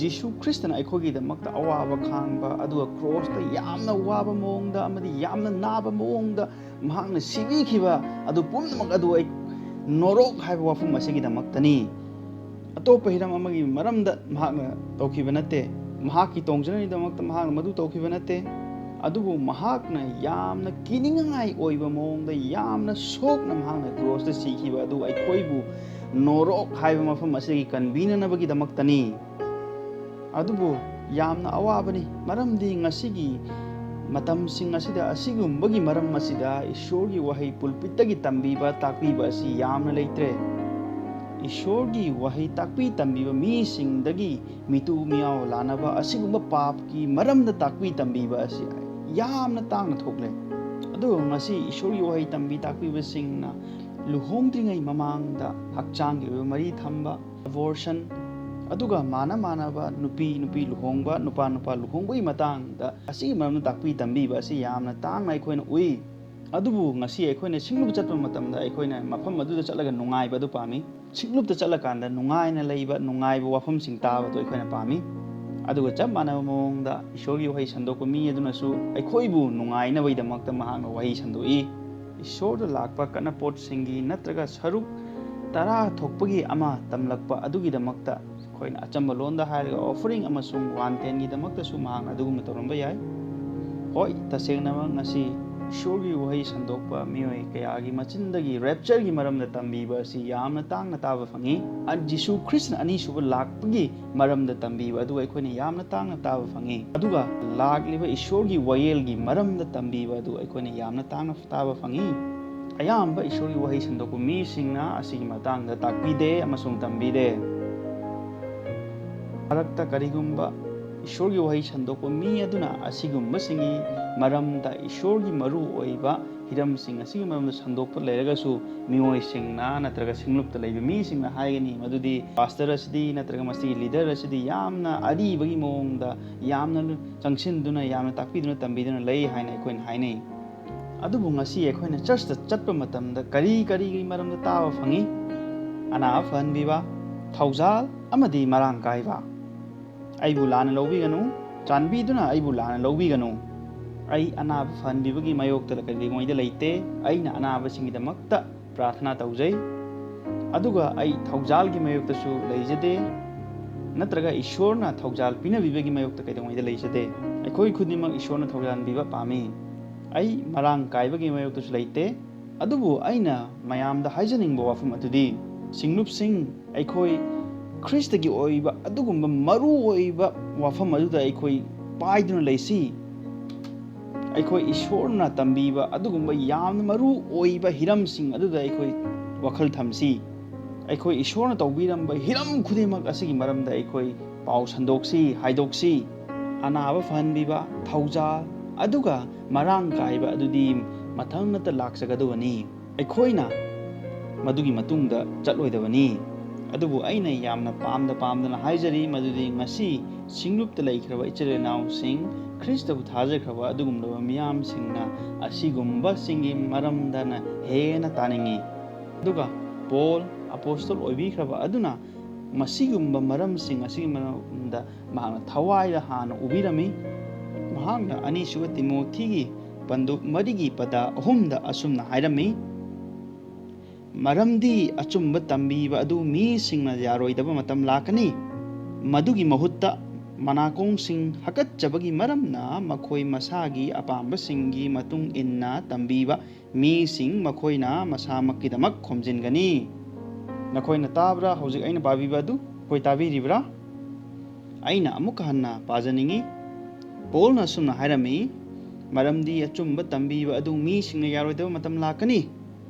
ꯖꯤꯁꯨ ꯈ꯭ꯔꯤꯁꯇꯅ ꯑꯩꯈꯣꯏꯒꯤꯗꯃꯛꯇ ꯑꯋꯥꯕ ꯈꯥꯡꯕ, ꯑꯗꯨꯒ ꯀ꯭ꯔꯣꯁꯇ ꯌꯥꯝꯅ ꯋꯥꯕ ꯃꯑꯣꯡꯗ ꯑꯃꯗꯤ ꯌꯥꯝꯅ ꯅꯥꯕ ꯃꯑꯣꯡꯗ ꯃꯍꯥꯛꯅ ꯁꯤꯕꯤꯈꯤꯕ ꯑꯗꯨ ꯄꯨꯝꯅꯃꯛ ꯑꯗꯨ ꯑꯩ ꯅꯣꯔꯣꯛ ꯍꯥꯏꯕ ꯋꯥꯐꯝ ꯑꯁꯤꯒꯤꯗꯃꯛꯇꯅꯤ꯫ ꯑꯇꯣꯞꯄ ꯍꯤꯔꯝ ꯑꯃꯒꯤ ꯃꯔꯝꯗ ꯃꯍꯥꯛꯅ ꯇꯧꯈꯤꯕ ꯅꯠꯇꯦ꯫ ꯃꯍꯥꯛꯀꯤ ꯇꯣꯡꯖꯅꯕꯒꯤꯗꯃꯛꯇ ꯃꯍꯥꯛꯅ ꯃꯗꯨ ꯇꯧꯈꯤꯕ ꯅꯠꯇꯦ꯫ ꯑꯗꯨꯕꯨ ꯃꯍꯥꯛꯅ ꯌꯥꯝꯅ ꯀꯤꯅꯤꯡꯉꯥꯏ ꯑꯣꯏꯕ ꯃꯑꯣꯡꯗ ꯌꯥꯝꯅ ꯁꯣꯛꯅ ꯃꯍꯥꯛꯅ ꯀ꯭ꯔꯣꯁꯇ ꯁꯤꯈꯤꯕ ꯑꯗꯨ ꯑꯩꯈꯣꯏꯕꯨ ꯅꯣꯔꯣꯛ ꯍꯥꯏꯕ ꯃꯐꯝ ꯑꯁꯤꯗꯒꯤ ꯀꯟꯕꯤꯅꯅꯕꯒꯤꯗꯃꯛꯇꯅꯤ꯫ ꯑꯗꯨꯕꯨ ꯌꯥꯝꯅ ꯑꯋꯥꯕꯅꯤ, ꯃꯔꯝꯗꯤ ꯉꯁꯤꯒꯤ ꯃꯇꯝꯁꯤꯡ ꯑꯁꯤꯗ ꯑꯁꯤꯒꯨꯝꯕꯒꯤ ꯃꯔꯝ ꯑꯁꯤꯗ ꯏꯁꯣꯔꯒꯤ ꯋꯥꯍꯩ ꯄꯨꯜꯄꯤꯠꯇꯒꯤ ꯇꯝꯕꯤꯕ, ꯇꯥꯛꯄꯤꯕ ꯑꯁꯤ ꯌꯥꯝꯅ ꯂꯩꯇ꯭ꯔꯦ꯫ ꯏꯁꯣꯔꯒꯤ ꯋꯥꯍꯩ ꯇꯥꯛꯄꯤ ꯇꯝꯕꯤꯕ ꯃꯤꯁꯤꯡꯗꯒꯤ ꯃꯤꯇꯨ ꯃꯤꯌꯥꯎ ꯂꯥꯟꯅꯕ ꯑꯁꯤꯒꯨꯝꯕ ꯄꯥꯞꯀꯤ ꯃꯔꯝꯗ ꯇꯥꯛꯄꯤ ꯇꯝꯕꯤꯕ ꯑꯁꯤ ꯌꯥꯝꯅ ꯇꯥꯡꯅ ꯊꯣꯛꯂꯦ꯫ ꯑꯗꯨꯒ ꯉꯁꯤ ꯏꯁꯣꯔꯒꯤ ꯋꯥꯍꯩ ꯇꯝꯕꯤ ꯇꯥꯛꯄꯤꯕꯁꯤꯡꯅ ꯂꯨꯍꯣꯡꯗ꯭ꯔꯤꯉꯩ ꯃꯃꯥꯡꯗ ꯍꯛꯆꯥꯡꯒꯤ ꯑꯣꯏꯕ ꯃꯔꯤ ꯊꯝꯕ, ꯑꯦꯕꯣꯔꯁꯟ, ꯑꯗꯨꯒ ꯃꯥꯅ ꯃꯥꯅꯕ ꯅꯨꯄꯤ ꯅꯨꯄꯤ ꯂꯨꯍꯣꯡꯕ, ꯅꯨꯄꯥ ꯅꯨꯄꯥ ꯂꯨꯍꯣꯡꯕꯒꯤ ꯃꯇꯥꯡꯗ ꯑꯁꯤꯒꯤ ꯃꯔꯝꯗ ꯇꯥꯛꯄꯤ ꯇꯝꯕꯤꯕ ꯑꯁꯤ ꯌꯥꯝꯅ ꯇꯥꯡꯅ ꯑꯩꯈꯣꯏꯅ ꯎꯏ꯫ ꯑꯗꯨꯕꯨ ꯉꯁꯤ ꯑꯩꯈꯣꯏꯅ ꯁꯤꯡꯅꯕ ꯆꯠꯄ ꯃꯇꯝꯗ ꯑꯩꯈꯣꯏꯅ ꯃꯐꯝ ꯑꯗꯨꯗ ꯆꯠꯂꯒ ꯅꯨꯡꯉꯥꯏꯕ ꯑꯗꯨ ꯄꯥꯝꯃꯤ꯫ ꯁꯤꯡꯂꯨꯞꯇ ꯆꯠꯂꯀꯥꯟꯗ ꯅꯨꯡꯉꯥꯏꯅ ꯂꯩꯕ, ꯅꯨꯡꯉꯥꯏꯕ ꯋꯥꯐꯝꯁꯤꯡ ꯇꯥꯕꯗꯣ ꯑꯩꯈꯣꯏꯅ ꯄꯥꯝꯃꯤ꯫ ꯑꯗꯨꯒ ꯆꯞ ꯃꯥꯟꯅꯕ ꯃꯑꯣꯡꯗ ꯏꯁꯣꯔꯒꯤ ꯋꯥꯍꯩ ꯁꯟꯗꯣꯛꯄ ꯃꯤ ꯑꯗꯨꯅꯁꯨ ꯑꯩꯈꯣꯏꯕꯨ ꯅꯨꯡꯉꯥꯏꯅꯕꯒꯤꯗꯃꯛꯇ ꯃꯍꯥꯛꯅ ꯋꯥꯍꯩ ꯁꯟꯗꯣꯛꯏ꯫ ꯏꯁꯣꯔꯗ ꯂꯥꯛꯄ ꯀꯠꯅꯄꯣꯠꯁꯤꯡꯒꯤ ꯅꯠꯇ꯭ꯔꯒ ꯁꯔꯨꯛ ꯇꯔꯥ ꯊꯣꯛꯄꯒꯤ ꯑꯃ ꯇꯝꯂꯛꯄ ꯑꯗꯨꯒꯤꯗꯃꯛꯇ ꯑꯩꯈꯣꯏꯅ ꯑꯆꯝꯕ ꯂꯣꯟꯗ ꯍꯥꯏꯔꯒ offering ꯑꯃꯁꯨꯡ ꯋꯥꯟ ꯇꯦꯟꯒꯤꯗꯃꯛꯇꯁꯨ ꯃꯍꯥꯛꯅ ꯑꯗꯨꯒꯨꯝꯅ ꯇꯧꯔꯝꯕ ꯌꯥꯏ꯫ ꯍꯣꯏ, ꯇꯁꯦꯡꯅꯃꯛ ꯉꯁꯤ ꯏꯁꯣꯔꯒꯤ ꯋꯥꯍꯩ ꯁꯟꯗꯣꯛꯄ ꯃꯤꯑꯣꯏ ꯀꯌꯥꯒꯤ ꯃꯆꯤꯟꯗꯒꯤ raptureꯒꯤ ꯃꯔꯝꯗ ꯇꯝꯕꯤꯕ ꯑꯁꯤ ꯌꯥꯝꯅ ꯇꯥꯡꯅ ꯇꯥꯕ ꯐꯪꯏ꯫ ꯑ-, ꯖꯤꯁꯨ ꯈ꯭ꯔꯤꯁꯅ ꯑꯅꯤꯁꯨꯕ ꯂꯥꯛꯄꯒꯤ ꯃꯔꯝꯗ ꯇꯝꯕꯤꯕ ꯑꯗꯨ ꯑꯩꯈꯣꯏꯅ ꯌꯥꯝꯅ ꯇꯥꯡꯅ ꯇꯥꯕ ꯐꯪꯏ꯫ ꯑꯗꯨꯒ ꯂꯥꯛꯂꯤꯕ ꯏꯁꯣꯔꯒꯤ ꯋꯥꯌꯦꯜꯒꯤ ꯃꯔꯝꯗ ꯇꯝꯕꯤꯕ ꯑꯗꯨ ꯑꯩꯈꯣꯏꯅ ꯌꯥꯝꯅ ꯇꯥꯡꯅ ꯇꯥꯕ ꯐꯪꯏ꯫ ꯑꯌꯥꯝꯕ ꯏꯁꯣꯔꯒꯤ ꯋꯥꯍꯩ ꯁꯟꯗꯣꯛꯄ ꯃꯤꯁꯤꯡꯅ ꯑꯁꯤꯒꯤ ꯃꯇꯥꯡꯗ ꯇꯥꯛꯄꯤꯗꯦ ꯑꯃꯁꯨꯡ ꯇꯝꯕꯤꯗꯦ꯫ ꯃꯔꯛꯇ ꯀꯔꯤꯒꯨꯝꯕ ꯏꯁꯣꯔꯒꯤ ꯋꯥꯍꯩ ꯁꯟꯗꯣꯛꯄ ꯃꯤ ꯑꯗꯨꯅ ꯑꯁꯤꯒꯨꯝꯕꯁꯤꯡꯒꯤ ꯃꯔꯝꯗ ꯏꯁꯣꯔꯒꯤ ꯃꯔꯨ ꯑꯣꯏꯕ ꯍꯤꯔꯝꯁꯤꯡ ꯑꯁꯤꯒꯤ ꯃꯔꯝꯗ ꯁꯟꯗꯣꯛꯄ ꯂꯩꯔꯒꯁꯨ, ꯃꯤꯑꯣꯏꯁꯤꯡꯅ ꯅꯠꯇ꯭ꯔꯒ ꯁꯤꯡꯂꯨꯞꯇ ꯂꯩꯕ ꯃꯤꯁꯤꯡꯅ ꯍꯥꯏꯒꯅꯤ ꯃꯗꯨꯗꯤ pastor ꯑꯁꯤꯗꯤ ꯅꯠꯇ꯭ꯔꯒ ꯃꯁꯤꯒꯤ leader ꯑꯁꯤꯗꯤ ꯌꯥꯝꯅ ꯑꯔꯤꯕꯒꯤ ꯃꯑꯣꯡꯗ, ꯌꯥꯝꯅ ꯆꯪꯁꯤꯟꯗꯨꯅ, ꯌꯥꯝꯅ ꯇꯥꯛꯄꯤꯗꯨꯅ ꯇꯝꯕꯤꯗꯨꯅ ꯂꯩ ꯍꯥꯏꯅ ꯑꯩꯈꯣꯏꯅ ꯍꯥꯏꯅꯩ꯫ ꯑꯗꯨꯕꯨ ꯉꯁꯤ ꯑꯩꯈꯣꯏꯅ churchꯇ ꯆꯠꯄ ꯃꯇꯝꯗ ꯀꯔꯤ ꯀꯔꯤꯒꯤ ꯃꯔꯝꯗ ꯇꯥꯕ ꯐꯪꯏ? ꯑꯅꯥꯕ ꯐꯍꯟꯕꯤꯕ, ꯊꯧꯖꯥꯜ ꯑꯃꯗꯤ ꯃꯔꯥꯡ ꯀꯥꯏꯕ꯫ ꯑꯩꯕꯨ ꯂꯥꯟꯅ ꯂꯧꯕꯤꯒꯅꯨ, ꯆꯥꯟꯕꯤꯗꯨꯅ ꯑꯩꯕꯨ ꯂꯥꯟꯅ ꯂꯧꯕꯤꯒꯅꯨ꯫ ꯑꯩ ꯑꯅꯥꯕ ꯐꯍꯟꯕꯤꯕꯒꯤ ꯃꯥꯌꯣꯛꯇ ꯀꯩꯗꯧꯉꯩꯗ ꯂꯩꯇꯦ꯫ ꯑꯩꯅ ꯑꯅꯥꯕꯁꯤꯡꯒꯤꯗꯃꯛꯇ ꯄ꯭ꯔꯥꯔꯊꯅꯥ ꯇꯧꯖꯩ꯫ ꯑꯗꯨꯒ ꯑꯩ ꯊꯧꯖꯥꯜꯒꯤ ꯃꯥꯌꯣꯛꯇꯁꯨ ꯂꯩꯖꯗꯦ, ꯅꯠꯇ꯭ꯔꯒ ꯏꯁꯣꯔꯅ ꯊꯧꯖꯥꯜ ꯄꯤꯅꯕꯤꯕꯒꯤ ꯃꯥꯌꯣꯛꯇ ꯀꯩꯗꯧꯉꯩꯗ ꯂꯩꯖꯗꯦ꯫ ꯑꯩꯈꯣꯏ ꯈꯨꯗꯤꯡꯃꯛ ꯏꯁꯣꯔꯅ ꯊꯧꯖꯥꯜ ꯄꯤꯕ ꯄꯥꯝꯃꯤ꯫ ꯑꯩ ꯃꯔꯥꯡ ꯀꯥꯏꯕꯒꯤ ꯃꯥꯌꯣꯛꯇꯁꯨ ꯂꯩꯇꯦ꯫ ꯑꯗꯨꯕꯨ ꯑꯩꯅ ꯃꯌꯥꯝꯗ ꯍꯥꯏꯖꯅꯤꯡꯕ ꯋꯥꯐꯝ ꯑꯗꯨꯗꯤ, ꯁꯤꯡꯂꯨꯞꯁꯤꯡ, ꯑꯩꯈꯣꯏ ꯈ꯭ꯔꯤꯁꯇꯒꯤ ꯑꯣꯏꯕ ꯑꯗꯨꯒꯨꯝꯕ ꯃꯔꯨ ꯑꯣꯏꯕ ꯋꯥꯐꯝ ꯑꯗꯨꯗ ꯑꯩꯈꯣꯏ ꯄꯥꯏꯗꯨꯅ ꯂꯩꯁꯤ꯫ ꯑꯩꯈꯣꯏ ꯏꯁꯣꯔꯅ ꯇꯝꯕꯤꯕ ꯑꯗꯨꯒꯨꯝꯕ ꯌꯥꯝꯅ ꯃꯔꯨ ꯑꯣꯏꯕ ꯍꯤꯔꯝꯁꯤꯡ ꯑꯗꯨꯗ ꯑꯩꯈꯣꯏ ꯋꯥꯈꯜ ꯊꯝꯁꯤ꯫ ꯑꯩꯈꯣꯏ ꯏꯁꯣꯔꯅ ꯇꯧꯕꯤꯔꯝꯕ ꯍꯤꯔꯝ ꯈꯨꯗꯤꯡꯃꯛ ꯑꯁꯤꯒꯤ ꯃꯔꯝꯗ ꯑꯩꯈꯣꯏ ꯄꯥꯎ ꯁꯟꯗꯣꯛꯁꯤ, ꯍꯥꯏꯗꯣꯛꯁꯤ꯫ ꯑꯅꯥꯕ ꯐꯍꯟꯕꯤꯕ, ꯊꯧꯖꯥꯜ, ꯑꯗꯨꯒ ꯃꯔꯥꯡ ꯀꯥꯏꯕ ꯑꯗꯨꯗꯤ ꯃꯊꯪ ꯅꯠꯇ ꯂꯥꯛꯆꯒꯗꯕꯅꯤ꯫ ꯑꯩꯈꯣꯏꯅ ꯃꯗꯨꯒꯤ ꯃꯇꯨꯡꯗ ꯆꯠꯂꯣꯏꯗꯕꯅꯤ꯫ ꯑꯗꯨꯕꯨ ꯑꯩꯅ ꯌꯥꯝꯅ ꯄꯥꯝꯗ ꯄꯥꯝꯗꯅ ꯍꯥꯏꯖꯔꯤ ꯃꯗꯨꯗꯤ ꯉꯁꯤ ꯁꯤꯡꯂꯨꯞꯇ ꯂꯩꯈ꯭ꯔꯕ ꯏꯆꯤꯜ ꯏꯅꯥꯎꯁꯤꯡ, ꯈ꯭ꯔꯤꯁꯇꯕꯨ ꯊꯥꯖꯈ꯭ꯔꯕ ꯑꯗꯨꯒꯨꯝꯂꯕ ꯃꯤꯌꯥꯝꯁꯤꯡꯅ ꯑꯁꯤꯒꯨꯝꯕꯁꯤꯡꯒꯤ ꯃꯔꯝꯗꯅ ꯍꯦꯟꯅ ꯇꯥꯅꯤꯡꯏ꯫ ꯑꯗꯨꯒ ꯄꯣꯜ ꯑꯄꯣꯁꯇꯣꯜ ꯑꯣꯏꯕꯤꯈ꯭ꯔꯕ ꯑꯗꯨꯅ ꯃꯁꯤꯒꯨꯝꯕ ꯃꯔꯝꯁꯤꯡ ꯑꯁꯤꯒꯤ ꯃꯔꯝꯗ ꯃꯍꯥꯛꯅ ꯊꯋꯥꯏꯗ ꯍꯥꯟꯅ ꯎꯕꯤꯔꯝꯃꯤ꯫ ꯃꯍꯥꯛꯅ ꯑꯅꯤꯁꯨꯕ ꯇꯤꯃꯣꯊꯤꯒꯤ ꯄꯟꯗꯨꯞ ꯃꯔꯤꯒꯤ ꯄꯗ ꯑꯍꯨꯝꯗ ꯑꯁꯨꯝꯅ ꯍꯥꯏꯔꯝꯃꯤ, "ꯃꯔꯝꯗꯤ ꯑꯆꯨꯝꯕ ꯇꯝꯕꯤꯕ ꯑꯗꯨ ꯃꯤꯁꯤꯡꯅ ꯌꯥꯔꯣꯏꯗꯕ ꯃꯇꯝ ꯂꯥꯛꯀꯅꯤ꯫ ꯃꯗꯨꯒꯤ ꯃꯍꯨꯠꯇ ꯃꯅꯥꯀꯣꯡꯁꯤꯡ ꯍꯥꯀꯠꯆꯕꯒꯤ ꯃꯔꯝꯅ ꯃꯈꯣꯏ ꯃꯁꯥꯒꯤ ꯑꯄꯥꯝꯕꯁꯤꯡꯒꯤ ꯃꯇꯨꯡ ꯏꯟꯅ ꯇꯝꯕꯤꯕ ꯃꯤꯁꯤꯡ ꯃꯈꯣꯏꯅ ꯃꯁꯥꯃꯛꯀꯤꯗꯃꯛ ꯈꯣꯝꯖꯤꯟꯒꯅꯤ꯫ ꯅꯈꯣꯏꯅ ꯇꯥꯕ꯭ꯔꯥ? ꯍꯧꯖꯤꯛ ꯑꯩꯅ ꯄꯥꯕꯤꯕ ꯑꯗꯨ ꯑꯩꯈꯣꯏ ꯇꯥꯕꯤꯔꯤꯕ꯭ꯔꯥ? ꯑꯩꯅ ꯑꯃꯨꯛ ꯍꯟꯅ ꯄꯥꯖꯅꯤꯡꯏ꯫ ꯄꯣꯜꯅ ꯑꯁꯨꯝꯅ ꯍꯥꯏꯔꯝꯃꯤ, "ꯃꯔꯝꯗꯤ ꯑꯆꯨꯝꯕ ꯇꯝꯕꯤꯕ ꯑꯗꯨ ꯃꯤꯁꯤꯡꯅ ꯌꯥꯔꯣꯏꯗꯕ ꯃꯇꯝ ꯂꯥꯛꯀꯅꯤ꯫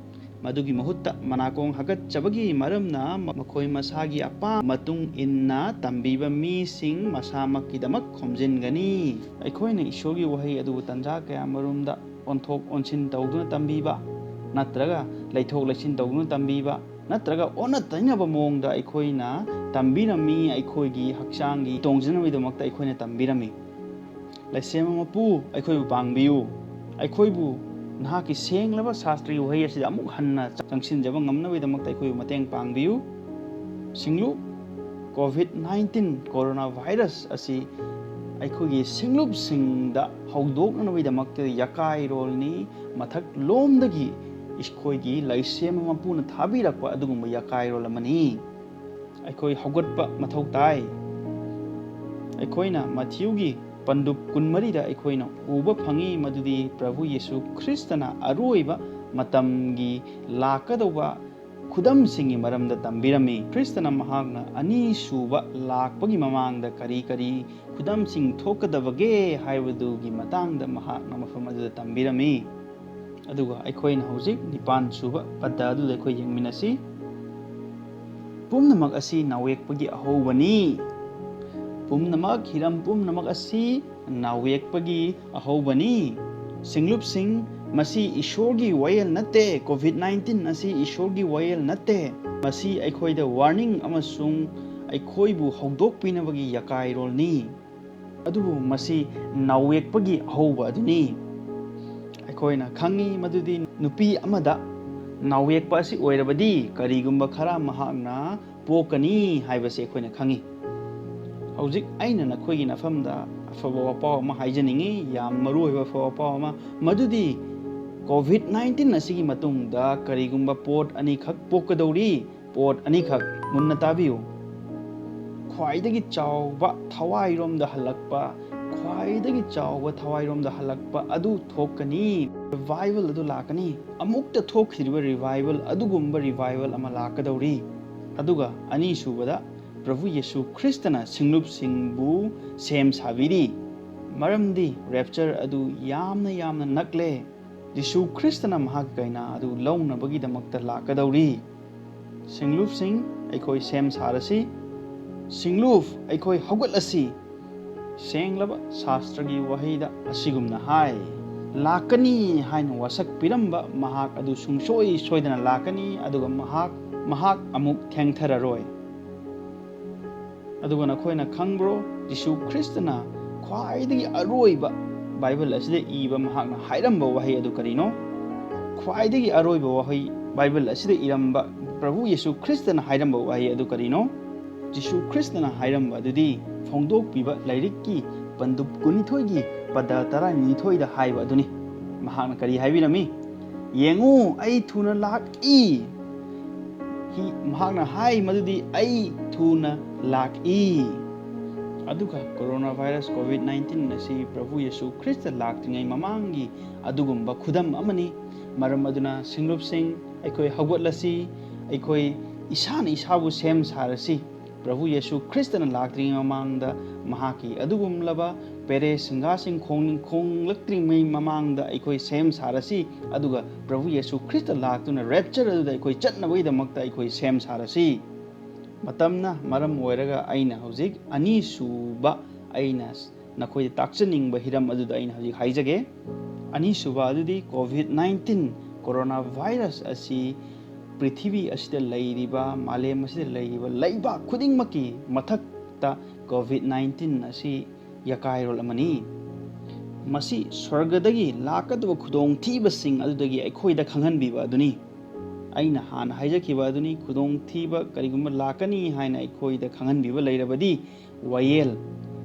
ꯃꯗꯨꯒꯤ ꯃꯍꯨꯠꯇ ꯃꯅꯥꯀꯣꯡ ꯍꯥꯒꯠꯆꯕꯒꯤ ꯃꯔꯝꯅ ꯃꯈꯣꯏ ꯃꯁꯥꯒꯤ ꯑꯄꯥꯝꯕ ꯃꯇꯨꯡ ꯏꯟꯅ ꯇꯝꯕꯤꯕ ꯃꯤꯁꯤꯡ ꯃꯁꯥꯃꯛꯀꯤꯗꯃꯛ ꯈꯣꯝꯖꯤꯟꯒꯅꯤ"꯫ ꯑꯩꯈꯣꯏꯅ ꯏꯁꯣꯔꯒꯤ ꯋꯥꯍꯩ ꯑꯗꯨꯕꯨ ꯇꯟꯖꯥ ꯀꯌꯥ ꯃꯔꯨꯝꯗ ꯑꯣꯟꯊꯣꯛ ꯑꯣꯟꯁꯤꯟ ꯇꯧꯗꯨꯅ ꯇꯝꯕꯤꯕ, ꯅꯠꯇ꯭ꯔꯒ ꯂꯩꯊꯣꯛ ꯂꯩꯁꯤꯟ ꯇꯧꯗꯨꯅ ꯇꯝꯕꯤꯕ, ꯅꯠꯇ꯭ꯔꯒ ꯑꯣꯟꯅ ꯇꯩꯅꯕ ꯃꯑꯣꯡꯗ ꯑꯩꯈꯣꯏꯅ ꯇꯝꯕꯤꯔꯝꯃꯤ꯫ ꯑꯩꯈꯣꯏꯒꯤ ꯍꯛꯆꯥꯡꯒꯤ ꯇꯣꯡꯖꯅꯕꯒꯤꯗꯃꯛꯇ ꯑꯩꯈꯣꯏꯅ ꯇꯝꯕꯤꯔꯝꯃꯤ꯫ "ꯂꯩꯁꯦꯝꯕ ꯃꯄꯨ, ꯑꯩꯈꯣꯏꯕꯨ ꯄꯥꯡꯕꯤꯌꯨ꯫ ꯑꯩꯈꯣꯏꯕꯨ ꯅꯍꯥꯛꯀꯤ ꯁꯦꯡꯂꯕ ꯁꯥꯁꯇ꯭ꯔꯒꯤ ꯋꯥꯍꯩ ꯑꯁꯤꯗ ꯑꯃꯨꯛ ꯍꯟꯅ ꯆꯪꯁꯤꯟꯖꯕ ꯉꯝꯅꯕꯒꯤꯗꯃꯛꯇ ꯑꯩꯈꯣꯏꯕꯨ ꯃꯇꯦꯡ ꯄꯥꯡꯕꯤꯌꯨ꯫ ꯁꯤꯡꯂꯨꯞ, ꯀꯣꯚꯤꯗ ꯅꯥꯏꯟꯇꯤꯟ ꯀꯣꯔꯣꯅꯥ ꯚꯥꯏꯔꯁ ꯑꯁꯤ ꯑꯩꯈꯣꯏꯒꯤ ꯁꯤꯡꯂꯨꯞꯁꯤꯡꯗ ꯍꯧꯗꯣꯛꯅꯅꯕꯒꯤꯗꯃꯛꯇ ꯌꯥꯀꯥꯏꯔꯣꯜꯅꯤ꯫ ꯃꯊꯛ ꯂꯣꯝꯗꯒꯤ ꯑꯩꯈꯣꯏꯒꯤ ꯂꯩꯁꯦꯝꯕ ꯃꯄꯨꯅ ꯊꯥꯕꯤꯔꯛꯄ ꯑꯗꯨꯒꯨꯝꯕ ꯌꯥꯀꯥꯏꯔꯣꯜ ꯑꯃꯅꯤ꯫ ꯑꯩꯈꯣꯏ ꯍꯧꯒꯠꯄ ꯃꯊꯧ ꯇꯥꯏ꯫ ꯑꯩꯈꯣꯏꯅ ꯃꯊꯤꯌꯨꯒꯤ ꯄꯟꯗꯨꯞ ꯀꯨꯟꯃꯔꯤꯗ ꯑꯩꯈꯣꯏꯅ ꯎꯕ ꯐꯪꯏ, ꯃꯗꯨꯗꯤ ꯄ꯭ꯔꯚꯨ ꯌꯦꯁꯨ ꯈ꯭ꯔꯤꯁꯇꯅ ꯑꯔꯣꯏꯕ ꯃꯇꯝꯒꯤ ꯂꯥꯛꯀꯗꯧꯕ ꯈꯨꯗꯝꯁꯤꯡꯒꯤ ꯃꯔꯝꯗ ꯇꯝꯕꯤꯔꯝꯃꯤ꯫ ꯈ꯭ꯔꯤꯁꯇꯅ ꯃꯍꯥꯛꯅ ꯑꯅꯤꯁꯨꯕ ꯂꯥꯛꯄꯒꯤ ꯃꯃꯥꯡꯗ ꯀꯔꯤ ꯀꯔꯤ ꯈꯨꯗꯝꯁꯤꯡ ꯊꯣꯛꯀꯗꯕꯒꯦ ꯍꯥꯏꯕꯗꯨꯒꯤ ꯃꯇꯥꯡꯗ ꯃꯍꯥꯛꯅ ꯃꯐꯝ ꯑꯗꯨꯗ ꯇꯝꯕꯤꯔꯝꯃꯤ꯫ ꯑꯗꯨꯒ ꯑꯩꯈꯣꯏꯅ ꯍꯧꯖꯤꯛ ꯅꯤꯄꯥꯟ ꯁꯨꯕ ꯄꯗ ꯑꯗꯨꯗ ꯑꯩꯈꯣꯏ ꯌꯦꯡꯃꯤꯟꯅꯁꯤ꯫ "ꯄꯨꯝꯅꯃꯛ ꯑꯁꯤ ꯅꯥꯎꯌꯦꯛꯄꯒꯤ ꯑꯍꯧꯕꯅꯤ"꯫ ꯄꯨꯝꯅꯃꯛ, ꯍꯤꯔꯝ ꯄꯨꯝꯅꯃꯛ ꯑꯁꯤ ꯅꯥꯎꯌꯦꯛꯄꯒꯤ ꯑꯍꯧꯕꯅꯤ꯫ ꯁꯤꯡꯂꯨꯞꯁꯤꯡ, ꯃꯁꯤ ꯏꯁꯣꯔꯒꯤ ꯋꯥꯌꯦꯜ ꯅꯠꯇꯦ꯫ ꯀꯣꯚꯤꯗ ꯅꯥꯏꯟꯇꯤꯟ ꯑꯁꯤ ꯏꯁꯣꯔꯒꯤ ꯋꯥꯌꯦꯜ ꯅꯠꯇꯦ꯫ ꯃꯁꯤ ꯑꯩꯈꯣꯏꯗ ꯋꯥꯔꯅꯤꯡ ꯑꯃꯁꯨꯡ ꯑꯩꯈꯣꯏꯕꯨ ꯍꯧꯗꯣꯛꯄꯤꯅꯕꯒꯤ ꯌꯥꯀꯥꯏꯔꯣꯜꯅꯤ꯫ ꯑꯗꯨꯕꯨ ꯃꯁꯤ ꯅꯥꯎꯌꯦꯛꯄꯒꯤ ꯑꯍꯧꯕ ꯑꯗꯨꯅꯤ꯫ ꯑꯩꯈꯣꯏꯅ ꯈꯪꯉꯤ ꯃꯗꯨꯗꯤ ꯅꯨꯄꯤ ꯑꯃꯗ ꯅꯥꯎꯌꯦꯛꯄ ꯑꯁꯤ ꯑꯣꯏꯔꯕꯗꯤ ꯀꯔꯤꯒꯨꯝꯕ ꯈꯔ ꯃꯍꯥꯛꯅ ꯄꯣꯛꯀꯅꯤ ꯍꯥꯏꯕꯁꯤ ꯑꯩꯈꯣꯏꯅ ꯈꯪꯉꯤ꯫ ꯍꯧꯖꯤꯛ ꯑꯩꯅ ꯅꯈꯣꯏꯒꯤ ꯅꯐꯝꯗ ꯑꯐꯕ ꯋꯥꯄꯥꯎ ꯑꯃ ꯍꯥꯏꯖꯅꯤꯡꯉꯤ, ꯌꯥꯝ ꯃꯔꯨ ꯑꯣꯏꯕ ꯑꯐꯕ ꯋꯥꯄꯥꯎ ꯑꯃ, ꯃꯗꯨꯗꯤ ꯀꯣꯚꯤꯗ ꯅꯥꯏꯟꯇꯤꯟ ꯑꯁꯤꯒꯤ ꯃꯇꯨꯡꯗ ꯀꯔꯤꯒꯨꯝꯕ ꯄꯣꯠ ꯑꯅꯤꯈꯛ ꯄꯣꯛꯀꯗꯧꯔꯤ꯫ ꯄꯣꯠ ꯑꯅꯤꯈꯛ ꯃꯨꯟꯅ ꯇꯥꯕꯤꯌꯨ꯫ ꯈ꯭ꯋꯥꯏꯗꯒꯤ ꯆꯥꯎꯕ ꯊꯋꯥꯏꯔꯣꯝꯗ ꯍꯜꯂꯛꯄ, ꯈ꯭ꯋꯥꯏꯗꯒꯤ ꯆꯥꯎꯕ ꯊꯋꯥꯏꯔꯣꯝꯗ ꯍꯜꯂꯛꯄ ꯑꯗꯨ ꯊꯣꯛꯀꯅꯤ꯫ Revival ꯑꯗꯨ ꯂꯥꯛꯀꯅꯤ꯫ ꯑꯃꯨꯛꯇ ꯊꯣꯛꯈꯤꯗ꯭ꯔꯤꯕ revival ꯑꯗꯨꯒꯨꯝꯕ revival ꯑꯃ ꯂꯥꯛꯀꯗꯧꯔꯤ꯫ ꯑꯗꯨꯒ ꯑꯅꯤꯁꯨꯕꯗ, ꯄ꯭ꯔꯚꯨ ꯌꯦꯁꯨ ꯈ꯭ꯔꯤꯁꯇꯅ ꯁꯤꯡꯂꯨꯞꯁꯤꯡꯕꯨ ꯁꯦꯝ ꯁꯥꯕꯤꯔꯤ꯫ ꯃꯔꯝꯗꯤ rapture ꯑꯗꯨ ꯌꯥꯝꯅ ꯌꯥꯝꯅ ꯅꯛꯂꯦ꯫ ꯌꯦꯁꯨ ꯈ꯭ꯔꯤꯁꯇꯅ ꯃꯍꯥꯛꯀꯤ ꯀꯩꯅꯥ ꯑꯗꯨ ꯂꯧꯅꯕꯒꯤꯗꯃꯛꯇ ꯂꯥꯛꯀꯗꯧꯔꯤ꯫ ꯁꯤꯡꯂꯨꯞꯁꯤꯡ, ꯑꯩꯈꯣꯏ ꯁꯦꯝ ꯁꯥꯔꯁꯤ꯫ ꯁꯤꯡꯂꯨꯞ, ꯑꯩꯈꯣꯏ ꯍꯧꯒꯠꯂꯁꯤ꯫ ꯁꯦꯡꯂꯕ ꯁꯥꯁꯇ꯭ꯔꯒꯤ ꯋꯥꯍꯩꯗ ꯑꯁꯤꯒꯨꯝꯅ ꯍꯥꯏ, "ꯂꯥꯛꯀꯅꯤ ꯍꯥꯏꯅ ꯋꯥꯁꯛ ꯄꯤꯔꯝꯕ ꯃꯍꯥꯛ ꯑꯗꯨ ꯁꯨꯡꯁꯣꯏ ꯁꯣꯏꯗꯅ ꯂꯥꯛꯀꯅꯤ, ꯑꯗꯨꯒ ꯃꯍꯥꯛ, ꯃꯍꯥꯛ ꯑꯃꯨꯛ ꯊꯦꯡꯊꯔꯔꯣꯏ"꯫ ꯑꯗꯨꯒ ꯅꯈꯣꯏꯅ ꯈꯪꯕ꯭ꯔꯣ, ꯖꯤꯁꯨ ꯈ꯭ꯔꯤꯁꯇꯅ ꯈ꯭ꯋꯥꯏꯗꯒꯤ ꯑꯔꯣꯏꯕ ꯕꯥꯏꯕꯜ ꯑꯁꯤꯗ ꯏꯕ ꯃꯍꯥꯛꯅ ꯍꯥꯏꯔꯝꯕ ꯋꯥꯍꯩ ꯑꯗꯨ ꯀꯔꯤꯅꯣ? ꯈ꯭ꯋꯥꯏꯗꯒꯤ ꯑꯔꯣꯏꯕ ꯋꯥꯍꯩ ꯕꯥꯏꯕꯜ ꯑꯁꯤꯗ ꯏꯔꯝꯕ ꯄ꯭ꯔꯚꯨ ꯌꯦꯁꯨ ꯈ꯭ꯔꯤꯁꯇꯅ ꯍꯥꯏꯔꯝꯕ ꯋꯥꯍꯩ ꯑꯗꯨ ꯀꯔꯤꯅꯣ? ꯖꯤꯁꯨ ꯈ꯭ꯔꯤꯁꯇꯅ ꯍꯥꯏꯔꯝꯕ ꯑꯗꯨꯗꯤ ꯐꯣꯡꯗꯣꯛꯄꯤꯕ ꯂꯥꯏꯔꯤꯛꯀꯤ ꯄꯟꯗꯨꯞ ꯀꯨꯟꯅꯤꯊꯣꯏꯒꯤ ꯄꯗ ꯇꯔꯥꯅꯤꯊꯣꯏꯗ ꯍꯥꯏꯕ ꯑꯗꯨꯅꯤ꯫ ꯃꯍꯥꯛꯅ ꯀꯔꯤ ꯍꯥꯏꯕꯤꯔꯝꯃꯤ? "ꯌꯦꯡꯉꯨ, ꯑꯩ ꯊꯨꯅ ꯂꯥꯛꯏ"꯫ ꯍꯤ-, ꯃꯍꯥꯛꯅ ꯍꯥꯏ ꯃꯗꯨꯗꯤ, "ꯑꯩ ꯊꯨꯅ ꯂꯥꯛꯏ"꯫ ꯑꯗꯨꯒ ꯀꯣꯔꯣꯅꯥ ꯚꯥꯏꯔꯁ ꯀꯣꯚꯤꯗ ꯅꯥꯏꯟꯇꯤꯟ ꯑꯁꯤ ꯄ꯭ꯔꯚꯨ ꯌꯦꯁꯨ ꯈ꯭ꯔꯤꯁꯇ ꯂꯥꯛꯇ꯭ꯔꯤꯉꯩ ꯃꯃꯥꯡꯒꯤ ꯑꯗꯨꯒꯨꯝꯕ ꯈꯨꯗꯝ ꯑꯃꯅꯤ꯫ ꯃꯔꯝ ꯑꯗꯨꯅ ꯁꯤꯡꯂꯨꯞꯁꯤꯡ, ꯑꯩꯈꯣꯏ ꯍꯧꯒꯠꯂꯁꯤ, ꯑꯩꯈꯣꯏ ꯏꯁꯥꯅ ꯏꯁꯥꯕꯨ ꯁꯦꯝ ꯁꯥꯔꯁꯤ꯫ ꯄ꯭ꯔꯚꯨ ꯌꯦꯁꯨ ꯈ꯭ꯔꯤꯁꯇꯅ ꯂꯥꯛꯇ꯭ꯔꯤꯉꯩ ꯃꯃꯥꯡꯗ ꯃꯍꯥꯛꯀꯤ ꯑꯗꯨꯒꯨꯝꯂꯕ ꯄꯦꯔꯦ ꯁꯤꯡꯒꯥꯁꯤꯡ ꯈꯣꯡ-, ꯈꯣꯡꯂꯛꯇ꯭ꯔꯤꯉꯩ ꯃꯃꯥꯡꯗ ꯑꯩꯈꯣꯏ ꯁꯦꯝ ꯁꯥꯔꯁꯤ, ꯑꯗꯨꯒ ꯄ꯭ꯔꯚꯨ ꯌꯦꯁꯨ ꯈ꯭ꯔꯤꯁꯇ ꯂꯥꯛꯇꯨꯅ ꯔꯦꯞꯆꯔ ꯑꯗꯨꯗ ꯑꯩꯈꯣꯏ ꯆꯠꯅꯕꯒꯤꯗꯃꯛꯇ ꯑꯩꯈꯣꯏ ꯁꯦꯝ ꯁꯥꯔꯁꯤ꯫ ꯃꯇꯝꯅ ꯃꯔꯝ ꯑꯣꯏꯔꯒ ꯑꯩꯅ ꯍꯧꯖꯤꯛ ꯑꯅꯤꯁꯨꯕ ꯑꯩꯅ ꯅꯈꯣꯏꯗ ꯇꯥꯛꯆꯅꯤꯡꯕ ꯍꯤꯔꯝ ꯑꯗꯨꯗ ꯑꯩꯅ ꯍꯧꯖꯤꯛ ꯍꯥꯏꯖꯒꯦ꯫ ꯑꯅꯤꯁꯨꯕ ꯑꯗꯨꯗꯤ ꯀꯣꯚꯤꯗ ꯅꯥꯏꯟꯇꯤꯟ ꯀꯣꯔꯣꯅꯥ ꯚꯥꯏꯔꯁ ꯑꯁꯤ ꯄ꯭ꯔꯤꯊꯤꯕꯤ ꯑꯁꯤꯗ ꯂꯩꯔꯤꯕ, ꯃꯥꯂꯦꯝ ꯑꯁꯤꯗ ꯂꯩꯔꯤꯕ ꯂꯩꯕꯥꯛ ꯈꯨꯗꯤꯡꯃꯛꯀꯤ ꯃꯊꯛꯇ ꯀꯣꯚꯤꯗ ꯅꯥꯏꯟꯇꯤꯟ ꯑꯁꯤ ꯌꯥꯀꯥꯏꯔꯣꯜ ꯑꯃꯅꯤ꯫ ꯃꯁꯤ ꯁ꯭ꯋꯔꯒꯗꯒꯤ ꯂꯥꯛꯀꯗꯕ ꯈꯨꯗꯣꯡꯊꯤꯕꯁꯤꯡ ꯑꯗꯨꯗꯒꯤ ꯑꯩꯈꯣꯏꯗ ꯈꯪꯍꯟꯕꯤꯕ ꯑꯗꯨꯅꯤ꯫ ꯑꯩꯅ ꯍꯥꯟꯅ ꯍꯥꯏꯖꯈꯤꯕ ꯑꯗꯨꯅꯤ, ꯈꯨꯗꯣꯡꯊꯤꯕ ꯀꯔꯤꯒꯨꯝꯕ ꯂꯥꯛꯀꯅꯤ ꯍꯥꯏꯅ ꯑꯩꯈꯣꯏꯗ ꯈꯪꯍꯟꯕꯤꯕ ꯂꯩꯔꯕꯗꯤ, ꯋꯥꯌꯦꯜ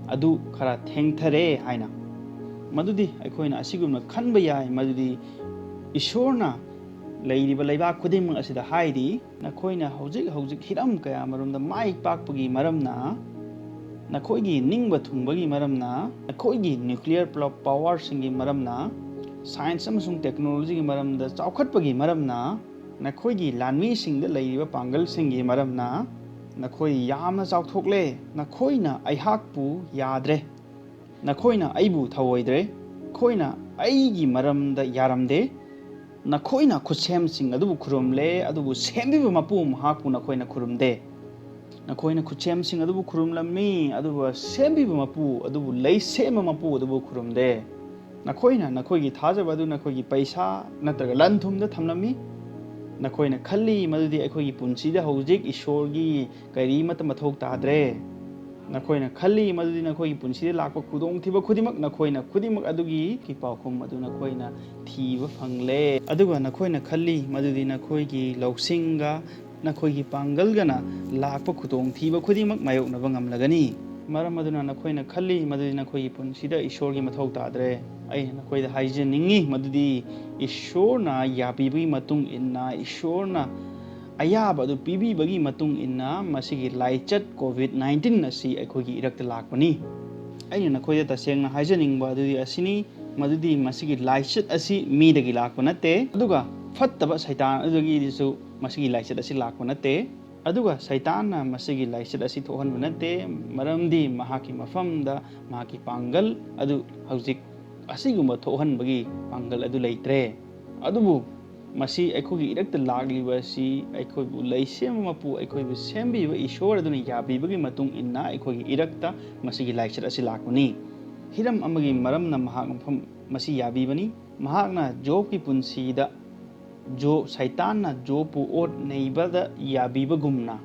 ꯑꯗꯨ ꯈꯔ ꯊꯦꯡꯊꯔꯦ ꯍꯥꯏꯅ꯫ ꯃꯗꯨꯗꯤ ꯑꯩꯈꯣꯏꯅ ꯑꯁꯤꯒꯨꯝꯅ ꯈꯟꯕ ꯌꯥꯏ, ꯃꯗꯨꯗꯤ ꯏꯁꯣꯔꯅ ꯂꯩꯔꯤꯕ ꯂꯩꯕꯥꯛ ꯈꯨꯗꯤꯡꯃꯛ ꯑꯁꯤꯗ ꯍꯥꯏꯔꯤ, ꯅꯈꯣꯏꯅ ꯍꯧꯖꯤꯛ ꯍꯧꯖꯤꯛ ꯍꯤꯔꯝ ꯀꯌꯥ ꯃꯔꯨꯝꯗ ꯃꯥꯏ ꯄꯥꯛꯄꯒꯤ ꯃꯔꯝꯅ, ꯅꯈꯣꯏꯒꯤ ꯅꯤꯡꯕ ꯊꯨꯡꯕꯒꯤ ꯃꯔꯝꯅ, ꯅꯈꯣꯏꯒꯤ ꯅ꯭ꯌꯨꯀ꯭ꯂꯤꯌꯔ ꯄ꯭ꯂ-, ꯄꯥꯋꯔꯁꯤꯡꯒꯤ ꯃꯔꯝꯅ, ꯁꯥꯏꯟꯁ ꯑꯃꯁꯨꯡ ꯇꯦꯛꯅꯣꯂꯣꯖꯤꯒꯤ ꯃꯔꯝꯗ ꯆꯥꯎꯈꯠꯄꯒꯤ ꯃꯔꯝꯅ, ꯅꯈꯣꯏꯒꯤ ꯂꯥꯟꯃꯤꯁꯤꯡꯗ ꯂꯩꯔꯤꯕ ꯄꯥꯡꯒꯜꯁꯤꯡꯒꯤ ꯃꯔꯝꯅ, ꯅꯈꯣꯏ ꯌꯥꯝꯅ ꯆꯥꯎꯊꯣꯛꯂꯦ꯫ ꯅꯈꯣꯏꯅ ꯑꯩꯍꯥꯛꯄꯨ ꯌꯥꯗ꯭ꯔꯦ꯫ ꯅꯈꯣꯏꯅ ꯑꯩꯕꯨ ꯊꯧꯑꯣꯏꯗ꯭ꯔꯦ꯫ ꯅꯈꯣꯏꯅ ꯑꯩꯒꯤ ꯃꯔꯝꯗ ꯌꯥꯔꯝꯗꯦ꯫ ꯅꯈꯣꯏꯅ ꯈꯨꯠꯁꯦꯝꯁꯤꯡ ꯑꯗꯨꯕꯨ ꯈꯨꯔꯨꯝꯂꯦ, ꯑꯗꯨꯕꯨ ꯁꯦꯝꯕꯤꯕ ꯃꯄꯨ ꯃꯍꯥꯛꯄꯨ ꯅꯈꯣꯏꯅ ꯈꯨꯔꯨꯝꯗꯦ꯫ ꯅꯈꯣꯏꯅ ꯈꯨꯠꯁꯦꯝꯁꯤꯡ ꯑꯗꯨꯕꯨ ꯈꯨꯔꯨꯝꯂꯝꯃꯤ, ꯑꯗꯨꯒ ꯁꯦꯝꯕꯤꯕ ꯃꯄꯨ ꯑꯗꯨꯕꯨ, ꯂꯩ ꯁꯦꯝꯕ ꯃꯄꯨ ꯑꯗꯨꯕꯨ ꯈꯨꯔꯨꯝꯗꯦ꯫ ꯅꯈꯣꯏꯅ ꯅꯈꯣꯏꯒꯤ ꯊꯥꯖꯕ ꯑꯗꯨ ꯅꯈꯣꯏꯒꯤ ꯄꯩꯁꯥ ꯅꯠꯇ꯭ꯔꯒ ꯂꯟ ꯊꯨꯝꯗ ꯊꯝꯂꯝꯃꯤ꯫ ꯅꯈꯣꯏꯅ ꯈꯜꯂꯤ ꯃꯗꯨꯗꯤ ꯑꯩꯈꯣꯏꯒꯤ ꯄꯨꯟꯁꯤꯗ ꯍꯧꯖꯤꯛ ꯏꯁꯣꯔꯒꯤ ꯀꯔꯤꯃꯠꯇ ꯃꯊꯧ ꯇꯥꯗ꯭ꯔꯦ꯫ ꯅꯈꯣꯏꯅ ꯈꯜꯂꯤ ꯃꯗꯨꯗꯤ ꯅꯈꯣꯏꯒꯤ ꯄꯨꯟꯁꯤꯗ ꯂꯥꯛꯄ ꯈꯨꯗꯣꯡꯊꯤꯕ ꯈꯨꯗꯤꯡꯃꯛ, ꯅꯈꯣꯏꯅ ꯈꯨꯗꯤꯡꯃꯛ ꯑꯗꯨꯒꯤ ꯄꯥꯎꯈꯨꯝ ꯑꯗꯨ ꯅꯈꯣꯏꯅ ꯊꯤꯕ ꯐꯪꯂꯦ꯫ ꯑꯗꯨꯒ ꯅꯈꯣꯏꯅ ꯈꯜꯂꯤ ꯃꯗꯨꯗꯤ ꯅꯈꯣꯏꯒꯤ ꯂꯧꯁꯤꯡꯒ ꯅꯈꯣꯏꯒꯤ ꯄꯥꯡꯒꯜꯒꯅ ꯂꯥꯛꯄ ꯈꯨꯗꯣꯡꯊꯤꯕ ꯈꯨꯗꯤꯡꯃꯛ ꯃꯥꯌꯣꯛꯅꯕ ꯉꯝꯂꯒꯅꯤ꯫ ꯃꯔꯝ ꯑꯗꯨꯅ ꯅꯈꯣꯏꯅ ꯈꯜꯂꯤ ꯃꯗꯨꯗꯤ ꯅꯈꯣꯏꯒꯤ ꯄꯨꯟꯁꯤꯗ ꯏꯁꯣꯔꯒꯤ ꯃꯊꯧ ꯇꯥꯗ꯭ꯔꯦ꯫ ꯑꯩꯅ ꯅꯈꯣꯏꯗ ꯍꯥꯏꯖꯅꯤꯡꯉꯤ ꯃꯗꯨꯗꯤ ꯏꯁꯣꯔꯅ ꯌꯥꯕꯤꯕꯒꯤ ꯃꯇꯨꯡ ꯏꯟꯅ, ꯏꯁꯣꯔꯅ ꯑꯌꯥꯕ ꯑꯗꯨ ꯄꯤꯕꯤꯕꯒꯤ ꯃꯇꯨꯡ ꯏꯟꯅ ꯃꯁꯤꯒꯤ ꯂꯥꯏꯆꯠ ꯀꯣꯚꯤꯗ ꯅꯥꯏꯟꯇꯤꯟ ꯑꯁꯤ ꯑꯩꯈꯣꯏꯒꯤ ꯏꯔꯛꯇ ꯂꯥꯛꯄꯅꯤ꯫ ꯑꯩꯅ ꯅꯈꯣꯏꯗ ꯇꯁꯦꯡꯅ ꯍꯥꯏꯖꯅꯤꯡꯕ ꯑꯗꯨꯗꯤ ꯑꯁꯤꯅꯤ, ꯃꯗꯨꯗꯤ ꯃꯁꯤꯒꯤ ꯂꯥꯏꯆꯠ ꯑꯁꯤ ꯃꯤꯗꯒꯤ ꯂꯥꯛꯄ ꯅꯠꯇꯦ, ꯑꯗꯨꯒ ꯐꯠꯇꯕ ꯁꯩꯇꯥꯟ ꯑꯗꯨꯗꯒꯤꯁꯨ ꯃꯁꯤꯒꯤ ꯂꯥꯏꯆꯠ ꯑꯁꯤ ꯂꯥꯛꯄ ꯅꯠꯇꯦ꯫ ꯑꯗꯨꯒ ꯁꯩꯇꯥꯟꯅ ꯃꯁꯤꯒꯤ ꯂꯥꯏꯆꯠ ꯑꯁꯤ ꯊꯣꯛꯍꯟꯕ ꯅꯠꯇꯦ, ꯃꯔꯝꯗꯤ ꯃꯍꯥꯛꯀꯤ ꯃꯐꯝꯗ ꯃꯍꯥꯛꯀꯤ ꯄꯥꯡꯒꯜ ꯑꯗꯨ ꯍꯧꯖꯤꯛ ꯑꯁꯤꯒꯨꯝꯕ ꯊꯣꯛꯍꯟꯕꯒꯤ ꯄꯥꯡꯒꯜ ꯑꯗꯨ ꯂꯩꯇ꯭ꯔꯦ꯫ ꯑꯗꯨꯕꯨ ꯃꯁꯤ ꯑꯩꯈꯣꯏꯒꯤ ꯏꯔꯛꯇ ꯂꯥꯛꯂꯤꯕ ꯑꯁꯤ ꯑꯩꯈꯣꯏꯕꯨ ꯂꯩꯁꯦꯝꯕ ꯃꯄꯨ, ꯑꯩꯈꯣꯏꯕꯨ ꯁꯦꯝꯕꯤꯕ ꯏꯁꯣꯔ ꯑꯗꯨꯅ ꯌꯥꯕꯤꯕꯒꯤ ꯃꯇꯨꯡ ꯏꯟꯅ ꯑꯩꯈꯣꯏꯒꯤ ꯏꯔꯛꯇ ꯃꯁꯤꯒꯤ ꯂꯥꯏꯆꯠ ꯑꯁꯤ ꯂꯥꯛꯄꯅꯤ꯫ ꯍꯤꯔꯝ ꯑꯃꯒꯤ ꯃꯔꯝꯅ ꯃꯍꯥꯛ ꯃꯐꯝ ꯃꯁꯤ ꯌꯥꯕꯤꯕꯅꯤ꯫ ꯃꯍꯥꯛꯅ ꯖꯣꯕꯀꯤ ꯄꯨꯟꯁꯤꯗ ꯖꯣ-, ꯁꯩꯇꯥꯟꯅ ꯖꯣꯕꯄꯨ ꯑꯣꯠ ꯅꯩꯕꯗ ꯌꯥꯕꯤꯕꯒꯨꯝꯅ,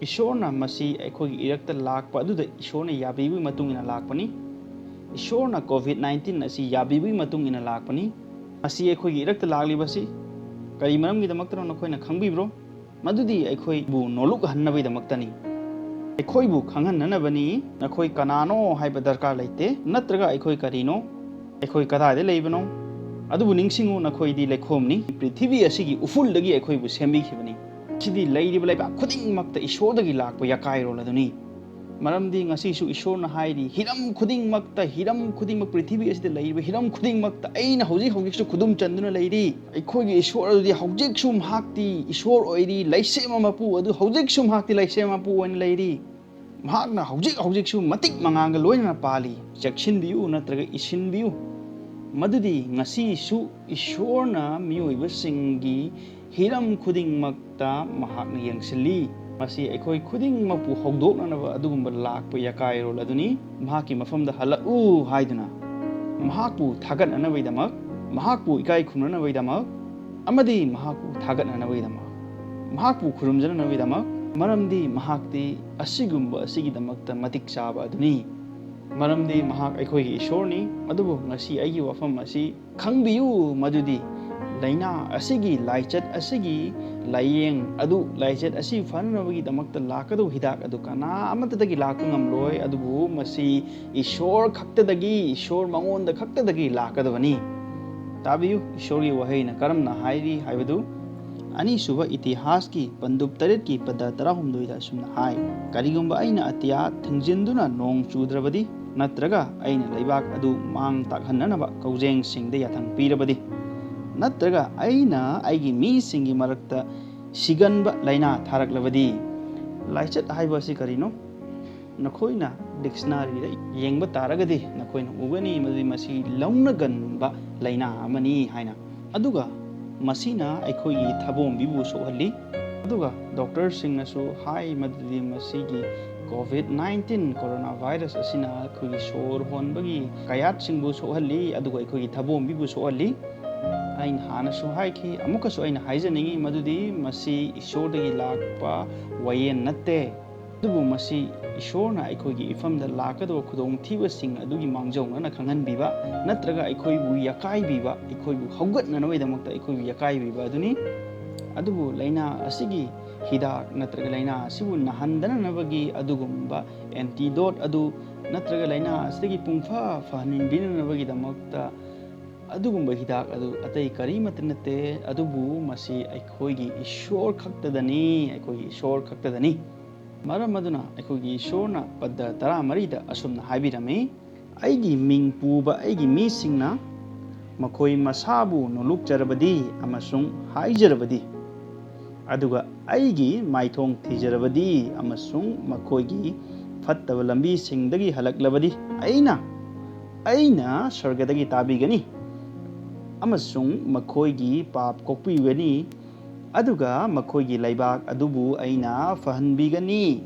ꯏꯁꯣꯔꯅ ꯃꯁꯤ ꯑꯩꯈꯣꯏꯒꯤ ꯏꯔꯛꯇ ꯂꯥꯛꯄ ꯑꯗꯨꯗ ꯏꯁꯣꯔꯅ ꯌꯥꯕꯤꯕꯒꯤ ꯃꯇꯨꯡ ꯏꯟꯅ ꯂꯥꯛꯄꯅꯤ꯫ ꯏꯁꯣꯔꯅ ꯀꯣꯚꯤꯗ ꯅꯥꯏꯟꯇꯤꯟ ꯑꯁꯤ ꯌꯥꯕꯤꯕꯒꯤ ꯃꯇꯨꯡ ꯏꯟꯅ ꯂꯥꯛꯄꯅꯤ꯫ ꯃꯁꯤ ꯑꯩꯈꯣꯏꯒꯤ ꯏꯔꯛꯇ ꯂꯥꯛꯂꯤꯕꯁꯤ ꯀꯔꯤ ꯃꯔꯝꯒꯤꯗꯃꯛꯇꯅꯣ ꯅꯈꯣꯏꯅ ꯈꯪꯕꯤꯕ꯭ꯔꯣ? ꯃꯗꯨꯗꯤ ꯑꯩꯈꯣꯏꯕꯨ ꯅꯣꯜꯂꯨꯛꯍꯟꯅꯕꯒꯤꯗꯃꯛꯇꯅꯤ꯫ ꯑꯩꯈꯣꯏꯕꯨ ꯈꯪꯍꯟꯅꯅꯕꯅꯤ꯫ ꯅꯈꯣꯏ ꯀꯅꯥꯅꯣ ꯍꯥꯏꯕ ꯗꯔꯀꯥꯔ ꯂꯩꯇꯦ, ꯅꯠꯇ꯭ꯔꯒ ꯑꯩꯈꯣꯏ ꯀꯔꯤꯅꯣ, ꯑꯩꯈꯣꯏ ꯀꯗꯥꯏꯗ ꯂꯩꯕꯅꯣ, ꯑꯗꯨꯕꯨ ꯅꯤꯡꯁꯤꯡꯉꯨ, ꯅꯈꯣꯏꯗꯤ ꯂꯩꯈꯣꯝꯅꯤ, ꯄ꯭ꯔꯤꯊꯤꯕꯤ ꯑꯁꯤꯒꯤ ꯎꯐꯨꯜꯗꯒꯤ ꯑꯩꯈꯣꯏꯕꯨ ꯁꯦꯝꯕꯤꯈꯤꯕꯅꯤ꯫ ꯁꯤꯗꯤ ꯂꯩꯔꯤꯕ ꯂꯩꯕꯥꯛ ꯈꯨꯗꯤꯡꯃꯛꯇ ꯏꯁꯣꯔꯗꯒꯤ ꯂꯥꯛꯄ ꯌꯥꯀꯥꯏꯔꯣꯜ ꯑꯗꯨꯅꯤ꯫ ꯃꯔꯝꯗꯤ ꯉꯁꯤꯁꯨ ꯏꯁꯣꯔꯅ ꯍꯥꯏꯔꯤ, ꯍꯤꯔꯝ ꯈꯨꯗꯤꯡꯃꯛꯇ, ꯍꯤꯔꯝ ꯈꯨꯗꯤꯡꯃꯛ, ꯄ꯭ꯔꯤꯊꯤꯕꯤ ꯑꯁꯤꯗ ꯂꯩꯔꯤꯕ ꯍꯤꯔꯝ ꯈꯨꯗꯤꯡꯃꯛꯇ ꯑꯩꯅ ꯍꯧꯖꯤꯛ ꯍꯧꯖꯤꯛꯁꯨ ꯈꯨꯗꯨꯝ ꯆꯟꯗꯨꯅ ꯂꯩꯔꯤ꯫ ꯑꯩꯈꯣꯏꯒꯤ ꯏꯁꯣꯔ ꯑꯗꯨꯗꯤ ꯍꯧꯖꯤꯛꯁꯨ ꯃꯍꯥꯛꯇꯤ ꯏꯁꯣꯔ ꯑꯣꯏꯔꯤ, ꯂꯩꯁꯦꯝꯕ ꯃꯄꯨ ꯑꯗꯨ ꯍꯧꯖꯤꯛꯁꯨ ꯃꯍꯥꯛꯇꯤ ꯂꯩꯁꯦꯝꯕ ꯃꯄꯨ ꯑꯣꯏꯅ ꯂꯩꯔꯤ꯫ ꯃꯍꯥꯛꯅ ꯍꯧꯖꯤꯛ ꯍꯧꯖꯤꯛꯁꯨ ꯃꯇꯤꯛ ꯃꯉꯥꯜꯒ ꯂꯣꯏꯅꯅ ꯄꯥꯜꯂꯤ꯫ ꯆꯦꯛꯁꯤꯟꯕꯤꯌꯨ ꯅꯠꯇ꯭ꯔꯒ ꯏꯁꯤꯟꯕꯤꯌꯨ꯫ ꯃꯗꯨꯗꯤ ꯉꯁꯤꯁꯨ ꯏꯁꯣꯔꯅ ꯃꯤꯑꯣꯏꯕꯁꯤꯡꯒꯤ ꯍꯤꯔꯝ ꯈꯨꯗꯤꯡꯃꯛꯇ ꯃꯍꯥꯛꯅ ꯌꯦꯡꯁꯤꯜꯂꯤ꯫ ꯃꯁꯤ ꯑꯩꯈꯣꯏ ꯈꯨꯗꯤꯡꯃꯛꯄꯨ ꯍꯧꯗꯣꯛꯅꯅꯕ ꯑꯗꯨꯒꯨꯝꯕ ꯂꯥꯛꯄ ꯌꯥꯀꯥꯏꯔꯣꯜ ꯑꯗꯨꯅꯤ꯫ ꯃꯍꯥꯛꯀꯤ ꯃꯐꯝꯗ ꯍꯜꯂꯛꯎ ꯍꯥꯏꯗꯨꯅ ꯃꯍꯥꯛꯄꯨ ꯊꯥꯒꯠꯅꯅꯕꯒꯤꯗꯃꯛ, ꯃꯍꯥꯛꯄꯨ ꯏꯀꯥꯏ ꯈꯨꯝꯅꯅꯕꯒꯤꯗꯃꯛ ꯑꯃꯗꯤ ꯃꯍꯥꯛꯄꯨ ꯊꯥꯒꯠꯅꯅꯕꯒꯤꯗꯃꯛ, ꯃꯍꯥꯛꯄꯨ ꯈꯨꯔꯨꯝꯖꯅꯅꯕꯒꯤꯗꯃꯛ, ꯃꯔꯝꯗꯤ ꯃꯍꯥꯛꯇꯤ ꯑꯁꯤꯒꯨꯝꯕ ꯑꯁꯤꯒꯤꯗꯃꯛꯇ ꯃꯇꯤꯛ ꯆꯥꯕ ꯑꯗꯨꯅꯤ꯫ ꯃꯔꯝꯗꯤ ꯃꯍꯥꯛ ꯑꯩꯈꯣꯏꯒꯤ ꯏꯁꯣꯔꯅꯤ꯫ ꯑꯗꯨꯕꯨ ꯉꯁꯤ ꯑꯩꯒꯤ ꯋꯥꯐꯝ ꯑꯁꯤ ꯈꯪꯕꯤꯌꯨ, ꯃꯗꯨꯗꯤ ꯂꯥꯏꯅꯥ ꯑꯁꯤꯒꯤ, ꯂꯥꯏꯆꯠ ꯑꯁꯤꯒꯤ ꯂꯥꯏꯌꯦꯡ ꯑꯗꯨ, ꯂꯥꯏꯆꯠ ꯑꯁꯤ ꯐꯅꯅꯕꯒꯤꯗꯃꯛꯇ ꯂꯥꯛꯀꯗꯧꯕ ꯍꯤꯗꯥꯛ ꯑꯗꯨ ꯀꯅꯥ ꯑꯃꯠꯇꯗꯒꯤ ꯂꯥꯛꯄ ꯉꯝꯂꯣꯏ꯫ ꯑꯗꯨꯕꯨ ꯃꯁꯤ ꯏꯁꯣꯔ ꯈꯛꯇꯗꯒꯤ, ꯏꯁꯣꯔ ꯃꯉꯣꯟꯗ ꯈꯛꯇꯗꯒꯤ ꯂꯥꯛꯀꯗꯕꯅꯤ꯫ ꯇꯥꯕꯤꯌꯨ, ꯏꯁꯣꯔꯒꯤ ꯋꯥꯍꯩꯅ ꯀꯔꯝꯅ ꯍꯥꯏꯔꯤ ꯍꯥꯏꯕꯗꯨ꯫ ꯑꯅꯤꯁꯨꯕ ꯏꯇꯤꯍꯥꯁꯀꯤ ꯄꯟꯗꯨꯞ ꯇꯔꯦꯠꯀꯤ ꯄꯗ ꯇꯔꯥꯍꯨꯝꯗꯣꯏꯗ ꯑꯁꯨꯝꯅ ꯍꯥꯏ, "ꯀꯔꯤꯒꯨꯝꯕ ꯑꯩꯅ ꯑꯇꯤꯌꯥ ꯊꯤꯡꯖꯤꯟꯗꯨꯅ ꯅꯣꯡ ꯆꯨꯗ꯭ꯔꯕꯗꯤ, ꯅꯠꯇ꯭ꯔꯒ ꯑꯩꯅ ꯂꯩꯕꯥꯛ ꯑꯗꯨ ꯃꯥꯡ ꯇꯥꯛꯍꯟꯅꯅꯕ ꯀꯧꯖꯦꯡꯁꯤꯡꯗ ꯌꯥꯊꯪ ꯄꯤꯔꯕꯗꯤ, ꯅꯠꯇ꯭ꯔꯒ ꯑꯩꯅ ꯑꯩꯒꯤ ꯃꯤꯁꯤꯡꯒꯤ ꯃꯔꯛꯇ ꯁꯤꯒꯟꯕ ꯂꯥꯏꯅꯥ ꯊꯥꯔꯛꯂꯕꯗꯤ"꯫ ꯂꯥꯏꯆꯠ ꯍꯥꯏꯕ ꯑꯁꯤ ꯀꯔꯤꯅꯣ? ꯅꯈꯣꯏꯅ ꯗꯤꯛꯁꯅꯥꯔꯤꯗ ꯌꯦꯡꯕ ꯇꯥꯔꯒꯗꯤ ꯅꯈꯣꯏꯅ ꯎꯒꯅꯤ ꯃꯗꯨꯗꯤ ꯃꯁꯤ ꯂꯧꯅꯒꯟꯕ ꯂꯥꯏꯅꯥ ꯑꯃꯅꯤ ꯍꯥꯏꯅ꯫ ꯑꯗꯨꯒ ꯃꯁꯤꯅ ꯑꯩꯈꯣꯏꯒꯤ ꯊꯕꯣꯝꯕꯤꯕꯨ ꯁꯣꯛꯍꯜꯂꯤ꯫ ꯑꯗꯨꯒ ꯗꯣꯛꯇꯔꯁꯤꯡꯅꯁꯨ ꯍꯥꯏ ꯃꯗꯨꯗꯤ ꯃꯁꯤꯒꯤ ꯀꯣꯚꯤꯗ ꯅꯥꯏꯟꯇꯤꯟ ꯀꯣꯔꯣꯅꯥ ꯚꯥꯏꯔꯁ ꯑꯁꯤꯅ ꯑꯩꯈꯣꯏꯒꯤ ꯁꯣꯔ ꯍꯣꯟꯕꯒꯤ ꯀꯌꯥꯠꯁꯤꯡꯕꯨ ꯁꯣꯛꯍꯜꯂꯤ, ꯑꯗꯨꯒ ꯑꯩꯈꯣꯏꯒꯤ ꯊꯕꯣꯝꯕꯤꯕꯨ ꯁꯣꯛꯍꯜꯂꯤ꯫ ꯑꯩꯅ ꯍꯥꯟꯅꯁꯨ ꯍꯥꯏꯈꯤ, ꯑꯃꯨꯛꯀꯁꯨ ꯑꯩꯅ ꯍꯥꯏꯖꯅꯤꯡꯉꯤ ꯃꯗꯨꯗꯤ ꯃꯁꯤ ꯏꯁꯣꯔꯗꯒꯤ ꯂꯥꯛꯄ ꯋꯥꯌꯦꯟ ꯅꯠꯇꯦ꯫ ꯑꯗꯨꯕꯨ ꯃꯁꯤ ꯏꯁꯣꯔꯅ ꯑꯩꯈꯣꯏꯒꯤ ꯏꯐꯝꯗ ꯂꯥꯛꯀꯗꯕ ꯈꯨꯗꯣꯡꯊꯤꯕꯁꯤꯡ ꯑꯗꯨꯒꯤ ꯃꯥꯡꯖꯧꯅꯅ ꯈꯪꯍꯟꯕꯤꯕ, ꯅꯠꯇ꯭ꯔꯒ ꯑꯩꯈꯣꯏꯕꯨ ꯌꯥꯀꯥꯏꯕꯤꯕ, ꯑꯩꯈꯣꯏꯕꯨ ꯍꯧꯒꯠꯅꯅꯕꯒꯤꯗꯃꯛꯇ ꯑꯩꯈꯣꯏꯕꯨ ꯌꯥꯀꯥꯏꯕꯤꯕ ꯑꯗꯨꯅꯤ꯫ ꯑꯗꯨꯕꯨ ꯂꯥꯏꯅꯥ ꯑꯁꯤꯒꯤ ꯍꯤꯗꯥꯛ ꯅꯠꯇ꯭ꯔꯒ ꯂꯥꯏꯅꯥ ꯑꯁꯤꯕꯨ ꯅꯥꯍꯟꯗꯅꯅꯕꯒꯤ ꯑꯗꯨꯒꯨꯝꯕ ꯑꯦꯟꯇꯤꯗꯣꯠ ꯑꯗꯨ ꯅꯠꯇ꯭ꯔꯒ ꯂꯥꯏꯅꯥ ꯑꯁꯤꯗꯒꯤ ꯄꯨꯡꯐ ꯐꯍꯟꯕꯤꯅꯅꯕꯒꯤꯗꯃꯛꯇ ꯑꯗꯨꯒꯨꯝꯕ ꯍꯤꯗꯥꯛ ꯑꯗꯨ ꯑꯇꯩ ꯀꯔꯤꯃꯠꯇ ꯅꯠꯇꯦ, ꯑꯗꯨꯕꯨ ꯃꯁꯤ ꯑꯩꯈꯣꯏꯒꯤ ꯏꯁꯣꯔ ꯈꯛꯇꯗꯅꯤ, ꯑꯩꯈꯣꯏꯒꯤ ꯏꯁꯣꯔ ꯈꯛꯇꯗꯅꯤ꯫ ꯃꯔꯝ ꯑꯗꯨꯅ ꯑꯩꯈꯣꯏꯒꯤ ꯏꯁꯣꯔꯅ ꯄꯗ ꯇꯔꯥꯃꯔꯤꯗ ꯑꯁꯨꯝꯅ ꯍꯥꯏꯕꯤꯔꯝꯃꯤ, "ꯑꯩꯒꯤ ꯃꯤꯡ ꯄꯨꯕ ꯑꯩꯒꯤ ꯃꯤꯁꯤꯡꯅ ꯃꯈꯣꯏ ꯃꯁꯥꯕꯨ ꯅꯣꯂꯨꯛꯆꯔꯕꯗꯤ ꯑꯃꯁꯨꯡ ꯍꯥꯏꯖꯔꯕꯗꯤ, ꯑꯗꯨꯒ ꯑꯩꯒꯤ ꯃꯥꯏꯊꯣꯡ ꯊꯤꯖꯔꯕꯗꯤ ꯑꯃꯁꯨꯡ ꯃꯈꯣꯏꯒꯤ ꯐꯠꯇꯕ ꯂꯝꯕꯤꯁꯤꯡꯗꯒꯤ ꯍꯜꯂꯛꯂꯕꯗꯤ, ꯑꯩꯅ, ꯑꯩꯅ ꯁ꯭ꯋꯔꯒꯗꯒꯤ ꯇꯥꯕꯤꯒꯅꯤ ꯑꯃꯁꯨꯡ ꯃꯈꯣꯏꯒꯤ ꯄꯥꯞ ꯀꯣꯛꯄꯤꯒꯅꯤ, ꯑꯗꯨꯒ ꯃꯈꯣꯏꯒꯤ ꯂꯩꯕꯥꯛ ꯑꯗꯨꯕꯨ ꯑꯩꯅ ꯐꯍꯟꯕꯤꯒꯅꯤ"꯫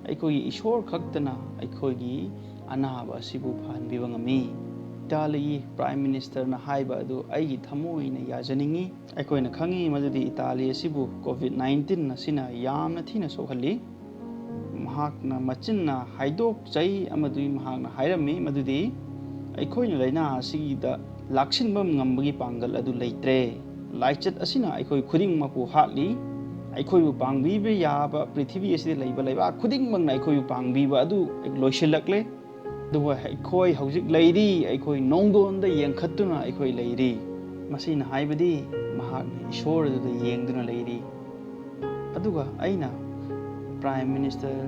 ꯑꯩꯈꯣꯏꯒꯤ ꯏꯁꯣꯔ ꯈꯛꯇꯅ ꯑꯩꯈꯣꯏꯒꯤ ꯑꯅꯥꯕ ꯑꯁꯤꯕꯨ ꯐꯍꯟꯕꯤꯕ ꯉꯝꯃꯤ꯫ ꯏꯇꯥꯂꯤꯒꯤ ꯄ꯭ꯔꯥꯏꯝ ꯃꯤꯅꯤꯁꯇꯔꯅ ꯍꯥꯏꯕ ꯑꯗꯨ ꯑꯩꯒꯤ ꯊꯃꯣꯏꯅ ꯌꯥꯖꯅꯤꯡꯏ꯫ ꯑꯩꯈꯣꯏꯅ ꯈꯪꯉꯤ ꯃꯗꯨꯗꯤ ꯏꯇꯥꯂꯤ ꯑꯁꯤꯕꯨ ꯀꯣꯚꯤꯗ ꯅꯥꯏꯟꯇꯤꯟ ꯑꯁꯤꯅ ꯌꯥꯝꯅ ꯊꯤꯅ ꯁꯣꯛꯍꯜꯂꯤ꯫ ꯃꯍꯥꯛꯅ ꯃꯆꯤꯟꯅ ꯍꯥꯏꯗꯣꯛꯆꯩ ꯑꯃꯗꯤ ꯃꯍꯥꯛꯅ ꯍꯥꯏꯔꯝꯃꯤ ꯃꯗꯨꯗꯤ ꯑꯩꯈꯣꯏꯅ ꯂꯥꯏꯅꯥ ꯑꯁꯤꯗ ꯂꯥꯛꯁꯤꯟꯕ ꯉꯝꯕꯒꯤ ꯄꯥꯡꯒꯜ ꯑꯗꯨ ꯂꯩꯇ꯭ꯔꯦ꯫ ꯂꯥꯏꯆꯠ ꯑꯁꯤꯅ ꯑꯩꯈꯣꯏ ꯈꯨꯗꯤꯡꯃꯛꯄꯨ ꯍꯥꯠꯂꯤ꯫ ꯑꯩꯈꯣꯏꯕꯨ ꯄꯥꯡꯕꯤꯕ ꯌꯥꯕ ꯄ꯭ꯔꯤꯊꯤꯕꯤ ꯑꯁꯤꯗ ꯂꯩꯕ ꯂꯩꯕꯥꯛ ꯈꯨꯗꯤꯡꯃꯛꯅ ꯑꯩꯈꯣꯏꯕꯨ ꯄꯥꯡꯕꯤꯕ ꯑꯗꯨ ꯂꯣꯏꯁꯤꯜꯂꯛꯂꯦ꯫ ꯑꯗꯨꯕꯨ ꯑꯩꯈꯣꯏ ꯍꯧꯖꯤꯛ ꯂꯩꯔꯤ, ꯑꯩꯈꯣꯏ ꯅꯣꯡꯗꯣꯟꯗ ꯌꯦꯡꯈꯠꯇꯨꯅ ꯑꯩꯈꯣꯏ ꯂꯩꯔꯤ꯫ ꯃꯁꯤꯅ ꯍꯥꯏꯕꯗꯤ ꯃꯍꯥꯛꯅ ꯏꯁꯣꯔ ꯑꯗꯨꯗ ꯌꯦꯡꯗꯨꯅ ꯂꯩꯔꯤ꯫ ꯑꯗꯨꯒ ꯑꯩꯅ ꯄ꯭ꯔꯥꯏꯝ ꯃꯤꯅꯤꯁꯇꯔ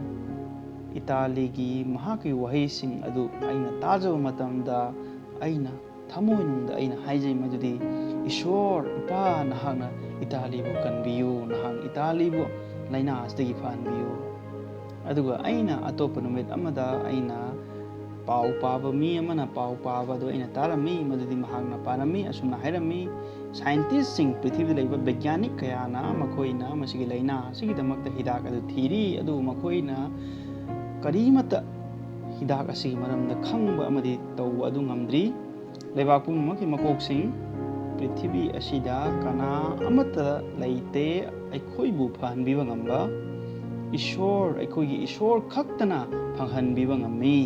ꯏꯇꯥꯂꯤꯒꯤ ꯃꯍꯥꯛꯀꯤ ꯋꯥꯍꯩꯁꯤꯡ ꯑꯗꯨ ꯑꯩꯅ ꯇꯥꯖꯕ ꯃꯇꯝꯗ ꯑꯩꯅ ꯊꯃꯣꯏꯅꯨꯡꯗ ꯑꯩꯅ ꯍꯥꯏꯖꯩ ꯃꯗꯨꯗꯤ, "ꯏꯁꯣꯔ, ꯏꯄꯥ, ꯅꯍꯥꯛꯅ ꯏꯇꯥꯂꯤꯕꯨ ꯀꯟꯕꯤꯌꯨ, ꯅꯍꯥꯛ ꯏꯇꯥꯂꯤꯕꯨ ꯂꯥꯏꯅꯥ ꯑꯁꯤꯗꯒꯤ ꯐꯍꯟꯕꯤꯌꯨ"꯫ ꯑꯗꯨꯒ ꯑꯩꯅ ꯑꯇꯣꯞꯄ ꯅꯨꯃꯤꯠ ꯑꯃꯗ ꯑꯩꯅ ꯄꯥꯎ ꯄꯥꯕ ꯃꯤ ꯑꯃꯅ ꯄꯥꯎ ꯄꯥꯕ ꯑꯗꯨ ꯑꯩꯅ ꯇꯥꯔꯝꯃꯤ꯫ ꯃꯗꯨꯗꯤ ꯃꯍꯥꯛꯅ ꯄꯥꯔꯝꯃꯤ, ꯑꯁꯨꯝꯅ ꯍꯥꯏꯔꯝꯃꯤ, "ꯁꯥꯏꯟꯇꯤꯁꯁꯤꯡ, ꯄ꯭ꯔꯤꯊꯤꯕꯤꯗ ꯂꯩꯕ ꯕꯩꯒ꯭ꯌꯥꯅꯤꯛ ꯀꯌꯥꯅ ꯃꯈꯣꯏꯅ ꯃꯁꯤꯒꯤ ꯂꯥꯏꯅꯥ ꯑꯁꯤꯒꯤꯗꯃꯛꯇ ꯍꯤꯗꯥꯛ ꯑꯗꯨ ꯊꯤꯔꯤ, ꯑꯗꯨꯕꯨ ꯃꯈꯣꯏꯅ ꯀꯔꯤꯃꯠꯇ ꯍꯤꯗꯥꯛ ꯑꯁꯤꯒꯤ ꯃꯔꯝꯗ ꯈꯪꯕ ꯑꯃꯗꯤ ꯇꯧꯕ ꯑꯗꯨ ꯉꯝꯗ꯭ꯔꯤ꯫ ꯂꯩꯕꯥꯛ ꯄꯨꯝꯅꯃꯛꯀꯤ ꯃꯀꯣꯛꯁꯤꯡ, ꯄ꯭ꯔꯤꯊꯤꯕꯤ ꯑꯁꯤꯗ ꯀꯅꯥ ꯑꯃꯠꯇ ꯂꯩꯇꯦ ꯑꯩꯈꯣꯏꯕꯨ ꯐꯍꯟꯕꯤꯕ ꯉꯝꯕ꯫ ꯏꯁꯣꯔ, ꯑꯩꯈꯣꯏꯒꯤ ꯏꯁꯣꯔ ꯈꯛꯇꯅ ꯐꯪꯍꯟꯕꯤꯕ ꯉꯝꯃꯤ"꯫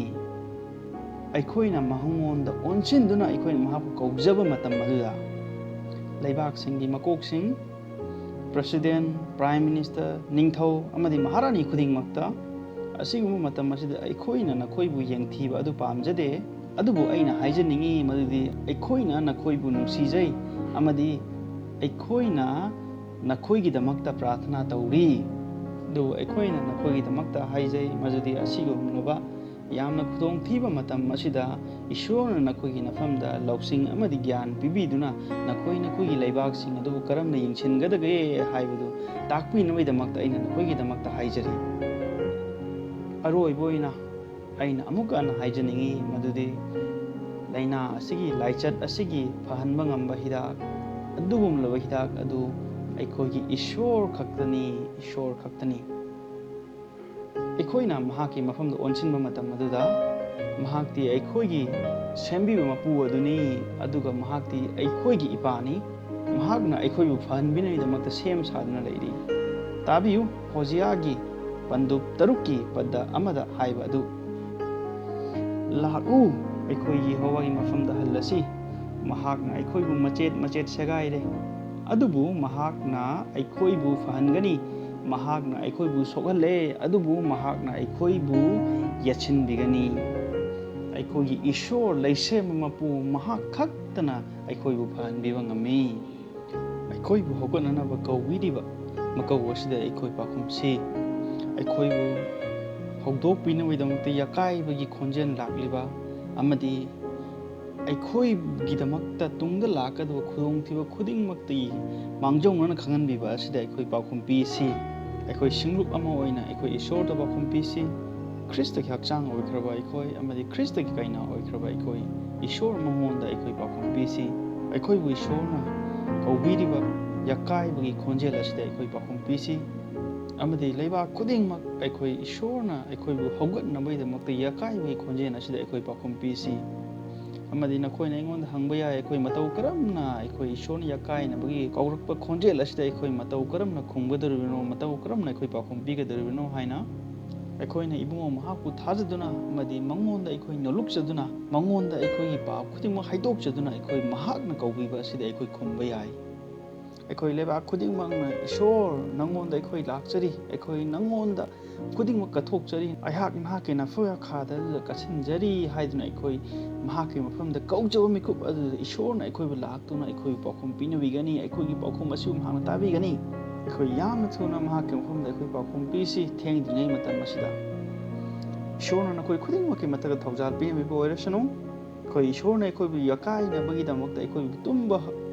ꯑꯩꯈꯣꯏꯅ ꯃꯉꯣꯟꯗ ꯑꯣꯟꯁꯤꯟꯗꯨꯅ ꯑꯩꯈꯣꯏꯅ ꯃꯍꯥꯛꯄꯨ ꯀꯧꯖꯕ ꯃꯇꯝ ꯑꯗꯨꯗ, ꯂꯩꯕꯥꯛꯁꯤꯡꯒꯤ ꯃꯀꯣꯛꯁꯤꯡ, ꯄ꯭ꯔꯦꯁꯤꯗꯦꯟ, ꯄ꯭ꯔꯥꯏꯝ ꯃꯤꯅꯤꯁꯇꯔ, ꯅꯤꯡꯊꯧ ꯑꯃꯗꯤ ꯃꯍꯥꯔꯥꯅꯤ ꯈꯨꯗꯤꯡꯃꯛꯇ, ꯑꯁꯤꯒꯨꯝꯕ ꯃꯇꯝ ꯑꯁꯤꯗ ꯑꯩꯈꯣꯏꯅ ꯅꯈꯣꯏꯕꯨ ꯌꯦꯡꯊꯤꯕ ꯑꯗꯨ ꯄꯥꯝꯖꯗꯦ꯫ ꯑꯗꯨꯕꯨ ꯑꯩꯅ ꯍꯥꯏꯖꯅꯤꯡꯏ ꯃꯗꯨꯗꯤ ꯑꯩꯈꯣꯏꯅ ꯅꯈꯣꯏꯕꯨ ꯅꯨꯡꯁꯤꯖꯩ ꯑꯃꯗꯤ ꯑꯩꯈꯣꯏꯅ ꯅꯈꯣꯏꯒꯤꯗꯃꯛꯇ ꯄ꯭ꯔꯥꯔꯊꯅꯥ ꯇꯧꯔꯤ꯫ ꯑꯗꯨꯕꯨ ꯑꯩꯈꯣꯏꯅ ꯅꯈꯣꯏꯒꯤꯗꯃꯛꯇ ꯍꯥꯏꯖꯩ ꯃꯗꯨꯗꯤ ꯑꯁꯤꯒꯨꯝꯂꯕ ꯌꯥꯝꯅ ꯈꯨꯗꯣꯡꯊꯤꯕ ꯃꯇꯝ ꯑꯁꯤꯗ ꯏꯁꯣꯔꯅ ꯅꯈꯣꯏꯒꯤ ꯃꯐꯝꯗ ꯂꯧꯁꯤꯡ ꯑꯃꯗꯤ ꯒ꯭ꯌꯥꯟ ꯄꯤꯕꯤꯗꯨꯅ ꯅꯈꯣꯏ ꯅꯈꯣꯏꯒꯤ ꯂꯩꯕꯥꯛꯁꯤꯡ ꯑꯗꯨꯕꯨ ꯀꯔꯝꯅ ꯌꯦꯡꯁꯤꯟꯒꯗꯒꯦ ꯍꯥꯏꯕꯗꯨ ꯇꯥꯛꯄꯤꯅꯕꯒꯤꯗꯃꯛꯇ ꯑꯩꯅ ꯅꯈꯣꯏꯒꯤꯗꯃꯛꯇ ꯍꯥꯏꯖꯔꯤ꯫ ꯑꯔꯣꯏꯕ ꯑꯣꯏꯅ ꯑꯩꯅ ꯑꯃꯨꯛꯀ ꯍꯟꯅ ꯍꯥꯏꯖꯅꯤꯡꯏ ꯃꯗꯨꯗꯤ ꯂꯥꯏꯅꯥ ꯑꯁꯤꯒꯤ, ꯂꯥꯏꯆꯠ ꯑꯁꯤꯒꯤ ꯐꯍꯟꯕ ꯉꯝꯕ ꯍꯤꯗꯥꯛ, ꯑꯗꯨꯒꯨꯝꯂꯕ ꯍꯤꯗꯥꯛ ꯑꯗꯨ ꯑꯩꯈꯣꯏꯒꯤ ꯏꯁꯣꯔ ꯈꯛꯇꯅꯤ, ꯏꯁꯣꯔ ꯈꯛꯇꯅꯤ꯫ ꯑꯩꯈꯣꯏꯅ ꯃꯍꯥꯛꯀꯤ ꯃꯐꯝꯗ ꯑꯣꯟꯁꯤꯟꯕ ꯃꯇꯝ ꯑꯗꯨꯗ ꯃꯍꯥꯛꯇꯤ ꯑꯩꯈꯣꯏꯒꯤ ꯁꯦꯝꯕꯤꯕ ꯃꯄꯨ ꯑꯗꯨꯅꯤ, ꯑꯗꯨꯒ ꯃꯍꯥꯛꯇꯤ ꯑꯩꯈꯣꯏꯒꯤ ꯏꯄꯥꯅꯤ꯫ ꯃꯍꯥꯛꯅ ꯑꯩꯈꯣꯏꯕꯨ ꯐꯍꯟꯕꯤꯅꯕꯒꯤꯗꯃꯛꯇ ꯁꯦꯝ ꯁꯥꯗꯨꯅ ꯂꯩꯔꯤ꯫ ꯇꯥꯕꯤꯌꯨ, ꯍꯣꯁꯤꯌꯥꯒꯤ ꯄꯟꯗꯨꯞ ꯇꯔꯨꯛꯀꯤ ꯄꯗ ꯑꯃꯗ ꯍꯥꯏꯕ ꯑꯗꯨ, "ꯂꯥꯛꯎ, ꯑꯩꯈꯣꯏ ꯌꯦꯍꯣꯋꯥꯒꯤ ꯃꯐꯝꯗ ꯍꯜꯂꯁꯤ꯫ ꯃꯍꯥꯛꯅ ꯑꯩꯈꯣꯏꯕꯨ ꯃꯆꯦꯠ ꯃꯆꯦꯠ ꯁꯦꯒꯥꯏꯔꯦ, ꯑꯗꯨꯕꯨ ꯃꯍꯥꯛꯅ ꯑꯩꯈꯣꯏꯕꯨ ꯐꯍꯟꯒꯅꯤ꯫ ꯃꯍꯥꯛꯅ ꯑꯩꯈꯣꯏꯕꯨ ꯁꯣꯛꯍꯜꯂꯦ, ꯑꯗꯨꯕꯨ ꯃꯍꯥꯛꯅ ꯑꯩꯈꯣꯏꯕꯨ ꯌꯦꯠꯁꯤꯟꯕꯤꯒꯅꯤ"꯫ ꯑꯩꯈꯣꯏꯒꯤ ꯏꯁꯣꯔ ꯂꯩꯁꯦꯝꯕ ꯃꯄꯨ ꯃꯍꯥꯛ ꯈꯛꯇꯅ ꯑꯩꯈꯣꯏꯕꯨ ꯐꯍꯟꯕꯤꯕ ꯉꯝꯃꯤ꯫ ꯑꯩꯈꯣꯏꯕꯨ ꯍꯧꯒꯠꯅꯅꯕ ꯀꯧꯕꯤꯔꯤꯕ ꯃꯀꯧ ꯑꯁꯤꯗ ꯑꯩꯈꯣꯏ ꯄꯥꯎꯈꯨꯝ ꯄꯤꯁꯤ꯫ ꯑꯩꯈꯣꯏꯕꯨ ꯍꯧꯗꯣꯛꯄꯤꯅꯕꯒꯤꯗꯃꯛꯇ ꯌꯥꯀꯥꯏꯕꯒꯤ ꯈꯣꯟꯖꯦꯜ ꯂꯥꯛꯂꯤꯕ ꯑꯃꯗꯤ ꯑꯩꯈꯣꯏꯒꯤꯗꯃꯛꯇ ꯇꯨꯡꯗ ꯂꯥꯛꯀꯗꯕ ꯈꯨꯗꯣꯡꯊꯤꯕ ꯈꯨꯗꯤꯡꯃꯛꯇꯒꯤ ꯃꯥꯡꯖꯧꯅꯅ ꯈꯪꯍꯟꯕꯤꯕ ꯑꯁꯤꯗ ꯑꯩꯈꯣꯏ ꯄꯥꯎꯈꯨꯝ ꯄꯤꯁꯤ꯫ ꯑꯩꯈꯣꯏ ꯁꯤꯡꯂꯨꯞ ꯑꯃ ꯑꯣꯏꯅ ꯑꯩꯈꯣꯏ ꯏꯁꯣꯔꯗ ꯄꯥꯎꯈꯨꯝ ꯄꯤꯁꯤ꯫ ꯈ꯭ꯔꯤꯁꯇꯒꯤ ꯍꯛꯆꯥꯡ ꯑꯣꯏꯈ꯭ꯔꯕ ꯑꯩꯈꯣꯏ ꯑꯃꯗꯤ ꯈ꯭ꯔꯤꯁꯇꯒꯤ ꯀꯩꯅꯥ ꯑꯣꯏꯈ꯭ꯔꯕ ꯑꯩꯈꯣꯏ ꯏꯁꯣꯔ ꯃꯉꯣꯟꯗ ꯑꯩꯈꯣꯏ ꯄꯥꯎꯈꯨꯝ ꯄꯤꯁꯤ꯫ ꯑꯩꯈꯣꯏꯕꯨ ꯏꯁꯣꯔꯅ ꯀꯧꯕꯤꯔꯤꯕ ꯌꯥꯀꯥꯏꯕꯒꯤ ꯈꯣꯟꯖꯦꯜ ꯑꯁꯤꯗ ꯑꯩꯈꯣꯏ ꯄꯥꯎꯈꯨꯝ ꯄꯤꯁꯤ꯫ ꯑꯃꯗꯤ ꯂꯩꯕꯥꯛ ꯈꯨꯗꯤꯡꯃꯛ ꯑꯩꯈꯣꯏ ꯏꯁꯣꯔꯅ ꯑꯩꯈꯣꯏꯕꯨ ꯍꯧꯒꯠꯅꯕꯒꯤꯗꯃꯛꯇ ꯌꯥꯀꯥꯏꯕꯒꯤ ꯈꯣꯟꯖꯦꯜ ꯑꯁꯤꯗ ꯑꯩꯈꯣꯏ ꯄꯥꯎꯈꯨꯝ ꯄꯤꯁꯤ꯫ ꯑꯃꯗꯤ ꯅꯈꯣꯏꯅ ꯑꯩꯉꯣꯟꯗ ꯍꯪꯕ ꯌꯥꯏ, ꯑꯩꯈꯣꯏ ꯃꯇꯧ ꯀꯔꯝꯅ ꯑꯩꯈꯣꯏ ꯏꯁꯣꯔꯅ ꯌꯥꯀꯥꯏꯅꯕꯒꯤ ꯀꯧꯔꯛꯄ ꯈꯣꯟꯖꯦꯜ ꯑꯁꯤꯗ ꯑꯩꯈꯣꯏ ꯃꯇꯧ ꯀꯔꯝꯅ ꯈꯨꯝꯒꯗꯧꯔꯤꯕꯅꯣ, ꯃꯇꯧ ꯀꯔꯝꯅ ꯑꯩꯈꯣꯏ ꯄꯥꯎꯈꯨꯝ ꯄꯤꯒꯗꯧꯔꯤꯕꯅꯣ ꯍꯥꯏꯅ? ꯑꯩꯈꯣꯏꯅ ꯏꯕꯨꯡꯉꯣ ꯃꯍꯥꯛꯄꯨ ꯊꯥꯖꯗꯨꯅ ꯑꯃꯗꯤ ꯃꯉꯣꯟꯗ ꯑꯩꯈꯣꯏ ꯅꯣꯂꯨꯛꯆꯗꯨꯅ, ꯃꯉꯣꯟꯗ ꯑꯩꯈꯣꯏꯒꯤ ꯄꯥꯞ ꯈꯨꯗꯤꯡꯃꯛ ꯍꯥꯏꯗꯣꯛꯆꯗꯨꯅ ꯑꯩꯈꯣꯏ ꯃꯍꯥꯛꯅ ꯀꯧꯕꯤꯕ ꯑꯁꯤꯗ ꯑꯩꯈꯣꯏ ꯈꯨꯝꯕ ꯌꯥꯏ꯫ ꯑꯩꯈꯣꯏ ꯂꯩꯕꯥꯛ ꯈꯨꯗꯤꯡꯃꯛꯅ, "ꯏꯁꯣꯔ, ꯅꯉꯣꯟꯗ ꯑꯩꯈꯣꯏ ꯂꯥꯛꯆꯔꯤ, ꯑꯩꯈꯣꯏ ꯅꯉꯣꯟꯗ ꯈꯨꯗꯤꯡꯃꯛ ꯀꯠꯊꯣꯛꯆꯔꯤ, ꯑꯩꯍꯥꯛ ꯅꯍꯥꯛꯀꯤ ꯅꯐꯨ ꯌꯥꯈꯥꯗ ꯑꯗꯨꯗ ꯀꯠꯁꯤꯟꯖꯔꯤ ꯍꯥꯏꯗꯨꯅ ꯑꯩꯈꯣꯏ ꯃꯍꯥꯛꯀꯤ ꯃꯐꯝꯗ ꯀꯧꯖꯕ ꯃꯤꯀꯨꯞ ꯑꯗꯨꯗ ꯏꯁꯣꯔꯅ ꯑꯩꯈꯣꯏꯕꯨ ꯂꯥꯛꯇꯨꯅ ꯑꯩꯈꯣꯏꯕꯨ ꯄꯥꯎꯈꯨꯝ ꯄꯤꯅꯕꯤꯒꯅꯤ꯫ ꯑꯩꯈꯣꯏꯒꯤ ꯄꯥꯎꯈꯨꯝ ꯑꯁꯤꯕꯨ ꯃꯍꯥꯛꯅ ꯇꯥꯕꯤꯒꯅꯤ꯫ ꯑꯩꯈꯣꯏ ꯌꯥꯝꯅ ꯊꯨꯅ ꯃꯍꯥꯛꯀꯤ ꯃꯐꯝꯗ ꯑꯩꯈꯣꯏ ꯄꯥꯎꯈꯨꯝ ꯄꯤꯁꯤ꯫ ꯊꯦꯡꯗ꯭ꯔꯤꯉꯩ ꯃꯇꯝ ꯑꯁꯤꯗ ꯏꯁꯣꯔꯅ ꯅꯈꯣꯏ ꯈꯨꯗꯤꯡꯃꯛꯀꯤ ꯃꯊꯛꯇ ꯊꯧꯖꯥꯜ ꯄꯤꯅꯕꯤꯕ ꯑꯣꯏꯔꯁꯅꯨ꯫ ꯑꯩꯈꯣꯏ ꯏꯁꯣꯔꯅ ꯑꯩꯈꯣꯏꯕꯨ ꯌꯥꯀꯥꯏꯅꯕꯒꯤꯗꯃꯛꯇ ꯑꯩꯈꯣꯏꯕꯨ ꯇꯨꯝꯕ,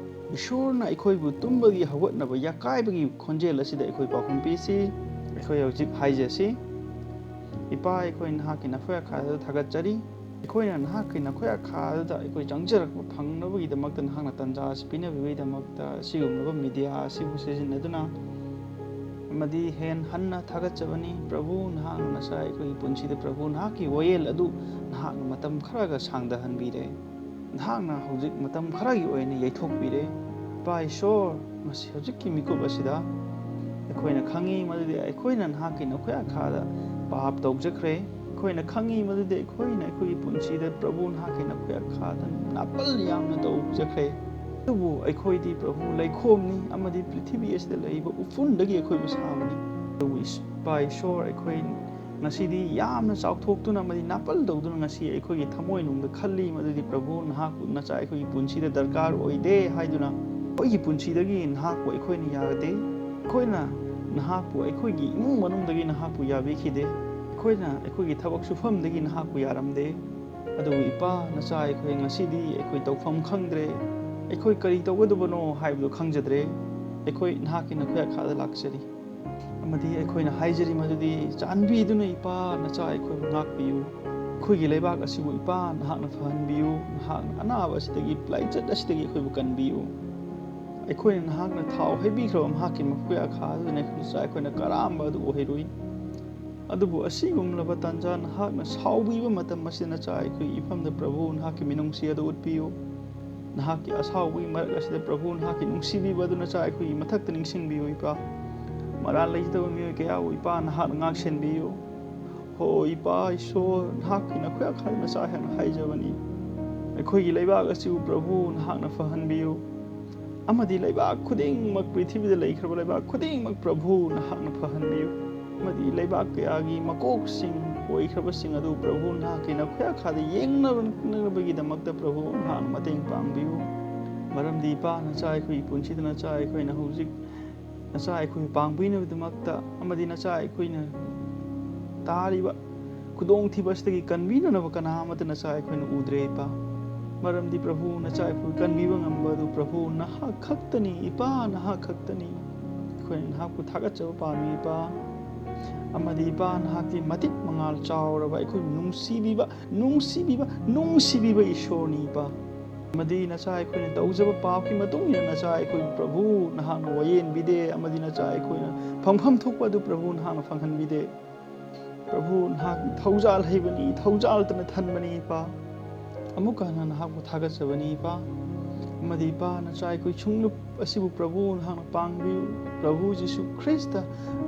ꯏꯁꯣꯔꯅ ꯑꯩꯈꯣꯏꯕꯨ ꯇꯨꯝꯕꯒꯤ ꯍꯧꯒꯠꯅꯕ ꯌꯥꯀꯥꯏꯕꯒꯤ ꯈꯣꯟꯖꯦꯜ ꯑꯁꯤꯗ ꯑꯩꯈꯣꯏ ꯄꯥꯎꯈꯨꯝ ꯄꯤꯁꯤ꯫ ꯑꯩꯈꯣꯏ ꯍꯧꯖꯤꯛ ꯍꯥꯏꯖꯁꯤ, ꯏꯄꯥ, ꯑꯩꯈꯣꯏ ꯅꯍꯥꯛꯀꯤ ꯅꯐꯨ ꯌꯥꯈꯥꯗ ꯊꯥꯒꯠꯆꯔꯤ꯫ ꯑꯩꯈꯣꯏꯅ ꯅꯍꯥꯛꯀꯤ ꯅꯐꯨ ꯌꯥꯈꯥꯗꯨꯗ ꯑꯩꯈꯣꯏ ꯆꯪꯖꯔꯛꯄ ꯐꯪꯅꯕꯒꯤꯗꯃꯛꯇ ꯅꯍꯥꯛꯅ ꯇꯥꯟꯖꯥ ꯑꯁꯤ ꯄꯤꯅꯕꯤꯕꯒꯤꯗꯃꯛꯇ ꯑꯁꯤꯒꯨꯝꯂꯕ ꯃꯤꯗꯤꯌꯥ ꯑꯁꯤꯕꯨ ꯁꯤꯖꯤꯟꯅꯗꯨꯅ ꯑꯃꯗꯤ ꯍꯦꯟ ꯍꯟꯅ ꯊꯥꯒꯠꯆꯕꯅꯤ꯫ ꯄ꯭ꯔꯚꯨ, ꯅꯍꯥꯛꯅ ꯉꯁꯥꯏ ꯑꯩꯈꯣꯏꯒꯤ ꯄꯨꯟꯁꯤꯗ, ꯄ꯭ꯔꯚꯨ, ꯅꯍꯥꯛꯀꯤ ꯋꯥꯌꯦꯜ ꯑꯗꯨ ꯅꯍꯥꯛꯅ ꯃꯇꯝ ꯈꯔꯒ ꯁꯥꯡꯊꯍꯟꯕꯤꯔꯦ꯫ ꯅꯍꯥꯛꯅ ꯍꯧꯖꯤꯛ ꯃꯇꯝ ꯈꯔꯒꯤ ꯑꯣꯏꯅ ꯌꯩꯊꯣꯛꯄꯤꯔꯦ꯫ ꯏꯄꯥ ꯏꯁꯣꯔ, ꯃꯁꯤ ꯍꯧꯖꯤꯛꯀꯤ ꯃꯤꯀꯨꯞ ꯑꯁꯤꯗ ꯑꯩꯈꯣꯏꯅ ꯈꯪꯉꯤ ꯃꯗꯨꯗꯤ ꯑꯩꯈꯣꯏꯅ ꯅꯍꯥꯛꯀꯤ ꯅꯐꯨ ꯌꯥꯈꯥꯗ ꯄꯥꯞ ꯇꯧꯖꯈ꯭ꯔꯦ꯫ ꯑꯩꯈꯣꯏꯅ ꯈꯪꯉꯤ ꯃꯗꯨꯗꯤ ꯑꯩꯈꯣꯏꯅ ꯑꯩꯈꯣꯏꯒꯤ ꯄꯨꯟꯁꯤꯗ, ꯄ꯭ꯔꯚꯨ, ꯅꯍꯥꯛꯀꯤ ꯅꯐꯨ ꯌꯥꯈꯥꯗ ꯅꯥꯄꯜ ꯌꯥꯝꯅ ꯇꯧꯖꯈ꯭ꯔꯦ꯫ ꯑꯗꯨꯕꯨ ꯑꯩꯈꯣꯏꯗꯤ, ꯄ꯭ꯔꯚꯨ, ꯂꯩꯈꯣꯝꯅꯤ ꯑꯃꯗꯤ ꯄ꯭ꯔꯤꯊꯤꯕꯤ ꯑꯁꯤꯗ ꯂꯩꯔꯤꯕ ꯎꯐꯨꯟꯗꯒꯤ ꯑꯩꯈꯣꯏꯕꯨ ꯁꯥꯕꯅꯤ꯫ ꯑꯗꯨꯕꯨ ꯏꯁ-, ꯏꯄꯥ ꯏꯁꯣꯔ, ꯑꯩꯈꯣꯏ ꯉꯁꯤꯗꯤ ꯌꯥꯝꯅ ꯆꯥꯎꯊꯣꯛꯇꯨꯅ ꯑꯃꯗꯤ ꯅꯥꯄꯜ ꯇꯧꯗꯨꯅ ꯉꯁꯤ ꯑꯩꯈꯣꯏꯒꯤ ꯊꯃꯣꯏꯅꯨꯡꯗ ꯈꯜꯂꯤ ꯃꯗꯨꯗꯤ, ꯄ꯭ꯔꯚꯨ, ꯅꯍꯥꯛꯄꯨ ꯅꯆꯥ ꯑꯩꯈꯣꯏꯒꯤ ꯄꯨꯟꯁꯤꯗ ꯗꯔꯀꯥꯔ ꯑꯣꯏꯗꯦ ꯍꯥꯏꯗꯨꯅ ꯑꯩꯈꯣꯏꯒꯤ ꯄꯨꯟꯁꯤꯗꯒꯤ ꯅꯍꯥꯛꯄꯨ ꯑꯩꯈꯣꯏꯅ ꯌꯥꯔꯗꯦ꯫ ꯑꯩꯈꯣꯏꯅ ꯅꯍꯥꯛꯄꯨ ꯑꯩꯈꯣꯏꯒꯤ ꯏꯃꯨꯡ ꯃꯅꯨꯡꯗꯒꯤ ꯅꯍꯥꯛꯄꯨ ꯌꯥꯕꯤꯈꯤꯗꯦ꯫ ꯑꯩꯈꯣꯏꯅ ꯑꯩꯈꯣꯏꯒꯤ ꯊꯕꯛ ꯁꯨꯐꯝꯗꯒꯤ ꯅꯍꯥꯛꯄꯨ ꯌꯥꯔꯝꯗꯦ꯫ ꯑꯗꯨꯕꯨ ꯏꯄꯥ, ꯅꯆꯥ ꯑꯩꯈꯣꯏ ꯉꯁꯤꯗꯤ ꯑꯩꯈꯣꯏ ꯇꯧꯐꯝ ꯈꯪꯗ꯭ꯔꯦ꯫ ꯑꯩꯈꯣꯏ ꯀꯔꯤ ꯇꯧꯒꯗꯕꯅꯣ ꯍꯥꯏꯕꯗꯨ ꯈꯪꯖꯗ꯭ꯔꯦ꯫ ꯑꯩꯈꯣꯏ ꯅꯍꯥꯛꯀꯤ ꯅꯐꯨ ꯌꯥꯈꯥꯗ ꯂꯥꯛꯆꯔꯤ꯫ ꯑꯃꯗꯤ ꯑꯩꯈꯣꯏꯅ ꯍꯥꯏꯖꯔꯤ ꯃꯗꯨꯗꯤ, ꯆꯥꯟꯕꯤꯗꯨꯅ ꯏꯄꯥ, ꯅꯆꯥ ꯑꯩꯈꯣꯏꯕꯨ ꯉꯥꯛꯄꯤꯌꯨ꯫ ꯑꯩꯈꯣꯏꯒꯤ ꯂꯩꯕꯥꯛ ꯑꯁꯤꯕꯨ ꯏꯄꯥ ꯅꯍꯥꯛꯅ ꯐꯍꯟꯕꯤꯌꯨ꯫ ꯅꯍꯥꯛꯅ ꯑꯅꯥꯕ ꯑꯁꯤꯗꯒꯤ, ꯂꯥꯏꯆꯠ ꯑꯁꯤꯗꯒꯤ ꯑꯩꯈꯣꯏꯕꯨ ꯀꯟꯕꯤꯌꯨ꯫ ꯑꯩꯈꯣꯏꯅ ꯅꯍꯥꯛꯅ ꯊꯥꯎ ꯍꯩꯕꯤꯈ꯭ꯔꯕ ꯃꯍꯥꯛꯀꯤ ꯃꯐꯨ ꯌꯥꯈꯥ ꯑꯗꯨꯅ ꯅꯆꯥ ꯑꯩꯈꯣꯏꯅ ꯀꯔꯥꯝꯕ ꯑꯗꯨ ꯑꯣꯏꯔꯣꯏ꯫ ꯑꯗꯨꯕꯨ ꯑꯁꯤꯒꯨꯝꯂꯕ ꯇꯥꯟꯖꯥ ꯅꯍꯥꯛꯅ ꯁꯥꯎꯕꯤꯕ ꯃꯇꯝ ꯑꯁꯤꯗ ꯅꯆꯥ ꯑꯩꯈꯣꯏꯒꯤ ꯏꯐꯝꯗ ꯄ꯭ꯔꯚꯨ ꯅꯍꯥꯛꯀꯤ ꯃꯤꯅꯨꯡꯁꯤ ꯑꯗꯨ ꯎꯠꯄꯤꯌꯨ꯫ ꯅꯍꯥꯛꯀꯤ ꯑꯁꯥꯎꯕꯒꯤ ꯃꯔꯛ ꯑꯁꯤꯗ ꯄ꯭ꯔꯚꯨ ꯅꯍꯥꯛꯀꯤ ꯅꯨꯡꯁꯤꯕꯤꯕ ꯑꯗꯨ ꯅꯆꯥ ꯑꯩꯈꯣꯏꯒꯤ ꯃꯊꯛꯇ ꯅꯤꯡꯁꯤꯡꯕꯤꯌꯨ ꯏꯄꯥ꯫ ꯃꯔꯥꯜ ꯂꯩꯖꯗꯕ ꯃꯤꯑꯣꯏ ꯀꯌꯥꯕꯨ ꯏꯄꯥ ꯅꯍꯥꯛꯅ ꯉꯥꯛꯁꯦꯟꯕꯤꯌꯨ꯫ ꯍꯣ ꯏꯄꯥ ꯏꯁꯣꯔ, ꯅꯍꯥꯛꯀꯤ ꯅꯈꯨꯌꯥ ꯈꯥꯏꯗꯨꯅ ꯅꯆꯥ ꯑꯩꯍꯥꯛꯅ ꯍꯥꯏꯖꯕꯅꯤ꯫ ꯑꯩꯈꯣꯏꯒꯤ ꯂꯩꯕꯥꯛ ꯑꯁꯤꯕꯨ ꯄ꯭ꯔꯚꯨ ꯅꯍꯥꯛꯅ ꯐꯍꯟꯕꯤꯌꯨ꯫ ꯑꯃꯗꯤ ꯂꯩꯕꯥꯛ ꯈꯨꯗꯤꯡꯃꯛ, ꯄ꯭ꯔꯤꯊꯤꯕꯤꯗ ꯂꯩꯈ꯭ꯔꯕ ꯂꯩꯕꯥꯛ ꯈꯨꯗꯤꯡꯃꯛ ꯄ꯭ꯔꯚꯨ ꯅꯍꯥꯛꯅ ꯐꯍꯟꯕꯤꯌꯨ꯫ ꯑꯃꯗꯤ ꯂꯩꯕꯥꯛ ꯀꯌꯥꯒꯤ ꯃꯀꯣꯛꯁꯤꯡ ꯑꯣꯏꯈ꯭ꯔꯕꯁꯤꯡ ꯑꯗꯨ ꯄ꯭ꯔꯚꯨ ꯅꯍꯥꯛꯀꯤ ꯅꯈꯨꯌꯥꯈꯥꯗ ꯌꯦꯡꯅꯕꯒꯤꯗꯃꯛꯇ ꯄ꯭ꯔꯚꯨ ꯅꯍꯥꯛꯅ ꯃꯇꯦꯡ ꯄꯥꯡꯕꯤꯌꯨ꯫ ꯃꯔꯝꯗꯤ ꯏꯄꯥ, ꯅꯆꯥ ꯑꯩꯈꯣꯏꯒꯤ ꯄꯨꯟꯁꯤꯗ ꯅꯆꯥ ꯑꯩꯈꯣꯏꯅ ꯍꯧꯖꯤꯛ ꯅꯆꯥ ꯑꯩꯈꯣꯏꯕꯨ ꯄꯥꯡꯕꯤꯅꯕꯒꯤꯗꯃꯛꯇ ꯑꯃꯗꯤ ꯅꯆꯥ ꯑꯩꯈꯣꯏꯅ ꯇꯥꯔꯤꯕ ꯈꯨꯗꯣꯡꯊꯤꯕ ꯑꯁꯤꯗꯒꯤ ꯀꯟꯕꯤꯅꯅꯕ ꯀꯅꯥ ꯑꯃꯠꯇ ꯅꯆꯥ ꯑꯩꯈꯣꯏꯅ ꯎꯗ꯭ꯔꯦ ꯏꯄꯥ꯫ ꯃꯔꯝꯗꯤ ꯄ꯭ꯔꯚꯨ, ꯅꯆꯥ ꯑꯩꯈꯣꯏ ꯀꯟꯕꯤꯕ ꯉꯝꯕ ꯑꯗꯨ ꯄ꯭ꯔꯚꯨ ꯅꯍꯥꯛ ꯈꯛꯇꯅꯤ ꯏꯄꯥ, ꯅꯍꯥꯛ ꯈꯛꯇꯅꯤ꯫ ꯑꯩꯈꯣꯏꯅ ꯅꯍꯥꯛꯄꯨ ꯊꯥꯒꯠꯆꯕ ꯄꯥꯝꯃꯤ ꯏꯄꯥ꯫ ꯑꯃꯗꯤ ꯏꯄꯥ, ꯅꯍꯥꯛꯇꯤ ꯃꯇꯤꯛ ꯃꯉꯥꯜ ꯆꯥꯎꯔꯕ, ꯑꯩꯈꯣꯏꯕꯨ ꯅꯨꯡꯁꯤꯕꯤꯕ, ꯅꯨꯡꯁꯤꯕꯤꯕ, ꯅꯨꯡꯁꯤꯕꯤꯕ ꯏꯁꯣꯔꯅꯤ ꯏꯄꯥ꯫ ꯑꯃꯗꯤ ꯅꯆꯥ ꯑꯩꯈꯣꯏꯅ ꯇꯧꯖꯕ ꯄꯥꯞꯀꯤ ꯃꯇꯨꯡ ꯏꯟꯅ ꯅꯆꯥ ꯑꯩꯈꯣꯏꯕꯨ ꯄ꯭ꯔꯚꯨ ꯅꯍꯥꯛꯅ ꯋꯥꯌꯦꯟꯕꯤꯗꯦ, ꯑꯃꯗꯤ ꯅꯆꯥ ꯑꯩꯈꯣꯏꯅ ꯐꯪꯐꯝ ꯊꯣꯛꯄ ꯑꯗꯨ ꯄ꯭ꯔꯚꯨ ꯅꯍꯥꯛꯅ ꯐꯪꯍꯟꯕꯤꯗꯦ꯫ ꯄ꯭ꯔꯚꯨ ꯅꯍꯥꯛ ꯊꯧꯖꯥꯜ ꯍꯩꯕꯅꯤ, ꯊꯧꯖꯥꯜꯇꯅ ꯊꯟꯕꯅꯤ ꯏꯄꯥ꯫ ꯑꯃꯨꯛꯀ ꯍꯟꯅ ꯅꯍꯥꯛꯄꯨ ꯊꯥꯒꯠꯆꯕꯅꯤ ꯏꯄꯥ꯫ ꯑꯃꯗꯤ ꯏꯄꯥ, ꯅꯆꯥ ꯑꯩꯈꯣꯏ ꯁꯨꯡꯂꯨꯞ ꯑꯁꯤꯕꯨ ꯄ꯭ꯔꯚꯨ ꯅꯍꯥꯛꯅ ꯄꯥꯡꯕꯤꯌꯨ꯫ ꯄ꯭ꯔꯚꯨ ꯖꯤꯁꯨ ꯈ꯭ꯔꯤꯁꯇ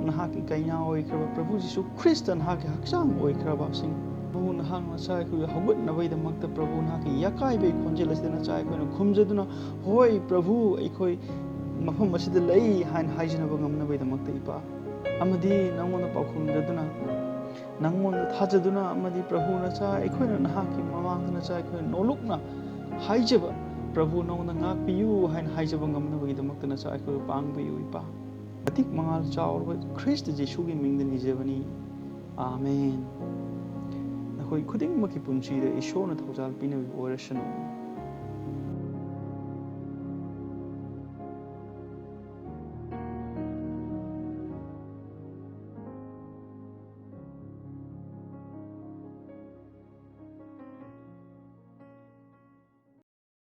ꯅꯍꯥꯛꯀꯤ ꯀꯩꯅꯥ ꯑꯣꯏꯈ꯭ꯔꯕ, ꯄ꯭ꯔꯚꯨ ꯖꯤꯁꯨ ꯈ꯭ꯔꯤꯁꯇ ꯅꯍꯥꯛꯀꯤ ꯍꯛꯆꯥꯡ ꯑꯣꯏꯈ꯭ꯔꯕꯁꯤꯡ, ꯄ꯭ꯔꯚꯨ ꯅꯍꯥꯛꯅ ꯅꯆꯥ ꯑꯩꯈꯣꯏꯒꯤ ꯍꯧꯒꯠꯅꯕꯒꯤꯗꯃꯛꯇ ꯄ꯭ꯔꯚꯨ ꯅꯍꯥꯛꯀꯤ ꯌꯥꯀꯥꯏꯕꯒꯤ ꯈꯣꯟꯖꯦꯜ ꯑꯁꯤꯗ ꯅꯆꯥ ꯑꯩꯈꯣꯏꯅ ꯈꯨꯝꯖꯗꯨꯅ, ꯍꯣꯏ ꯄ꯭ꯔꯚꯨ, ꯑꯩꯈꯣꯏ ꯃꯐꯝ ꯑꯁꯤꯗ ꯂꯩ ꯍꯥꯏꯅ ꯍꯥꯏꯖꯅꯕ ꯉꯝꯅꯕꯒꯤꯗꯃꯛꯇ ꯏꯄꯥ, ꯑꯃꯗꯤ ꯅꯉꯣꯟꯗ ꯄꯥꯎꯈꯨꯝꯖꯗꯨꯅ, ꯅꯉꯣꯟꯗ ꯊꯥꯖꯗꯨꯅ ꯑꯃꯗꯤ ꯄ꯭ꯔꯚꯨ ꯅꯆꯥ ꯑꯩꯈꯣꯏꯅ ꯅꯍꯥꯛꯀꯤ ꯃꯃꯥꯡꯗ ꯅꯆꯥ ꯑꯩꯈꯣꯏꯅ ꯅꯣꯂꯨꯛꯅ ꯍꯥꯏꯖꯕ, ꯄ꯭ꯔꯚꯨ ꯅꯉꯣꯟꯗ ꯉꯥꯛꯄꯤꯌꯨ ꯍꯥꯏꯅ ꯍꯥꯏꯖꯕ ꯉꯝꯅꯕꯒꯤꯗꯃꯛꯇ ꯅꯆꯥ ꯑꯩꯈꯣꯏꯕꯨ ꯄꯥꯡꯕꯤꯌꯨ ꯏꯄꯥ꯫ ꯃꯇꯤꯛ ꯃꯉꯥꯜ ꯆꯥꯎꯔꯕ ꯈ꯭ꯔꯤꯁꯇ ꯖꯤꯁꯨꯒꯤ ꯃꯤꯡꯗ ꯅꯤꯖꯕꯅꯤ꯫ ꯑꯥꯃꯦꯟ꯫ ꯅꯈꯣꯏ ꯈꯨꯗꯤꯡꯃꯛꯀꯤ ꯄꯨꯟꯁꯤꯗ ꯏꯁꯣꯔꯅ ꯊꯧꯖꯥꯜ ꯄꯤꯅꯕꯤꯕ ꯑꯣꯏꯔꯁꯅꯨ꯫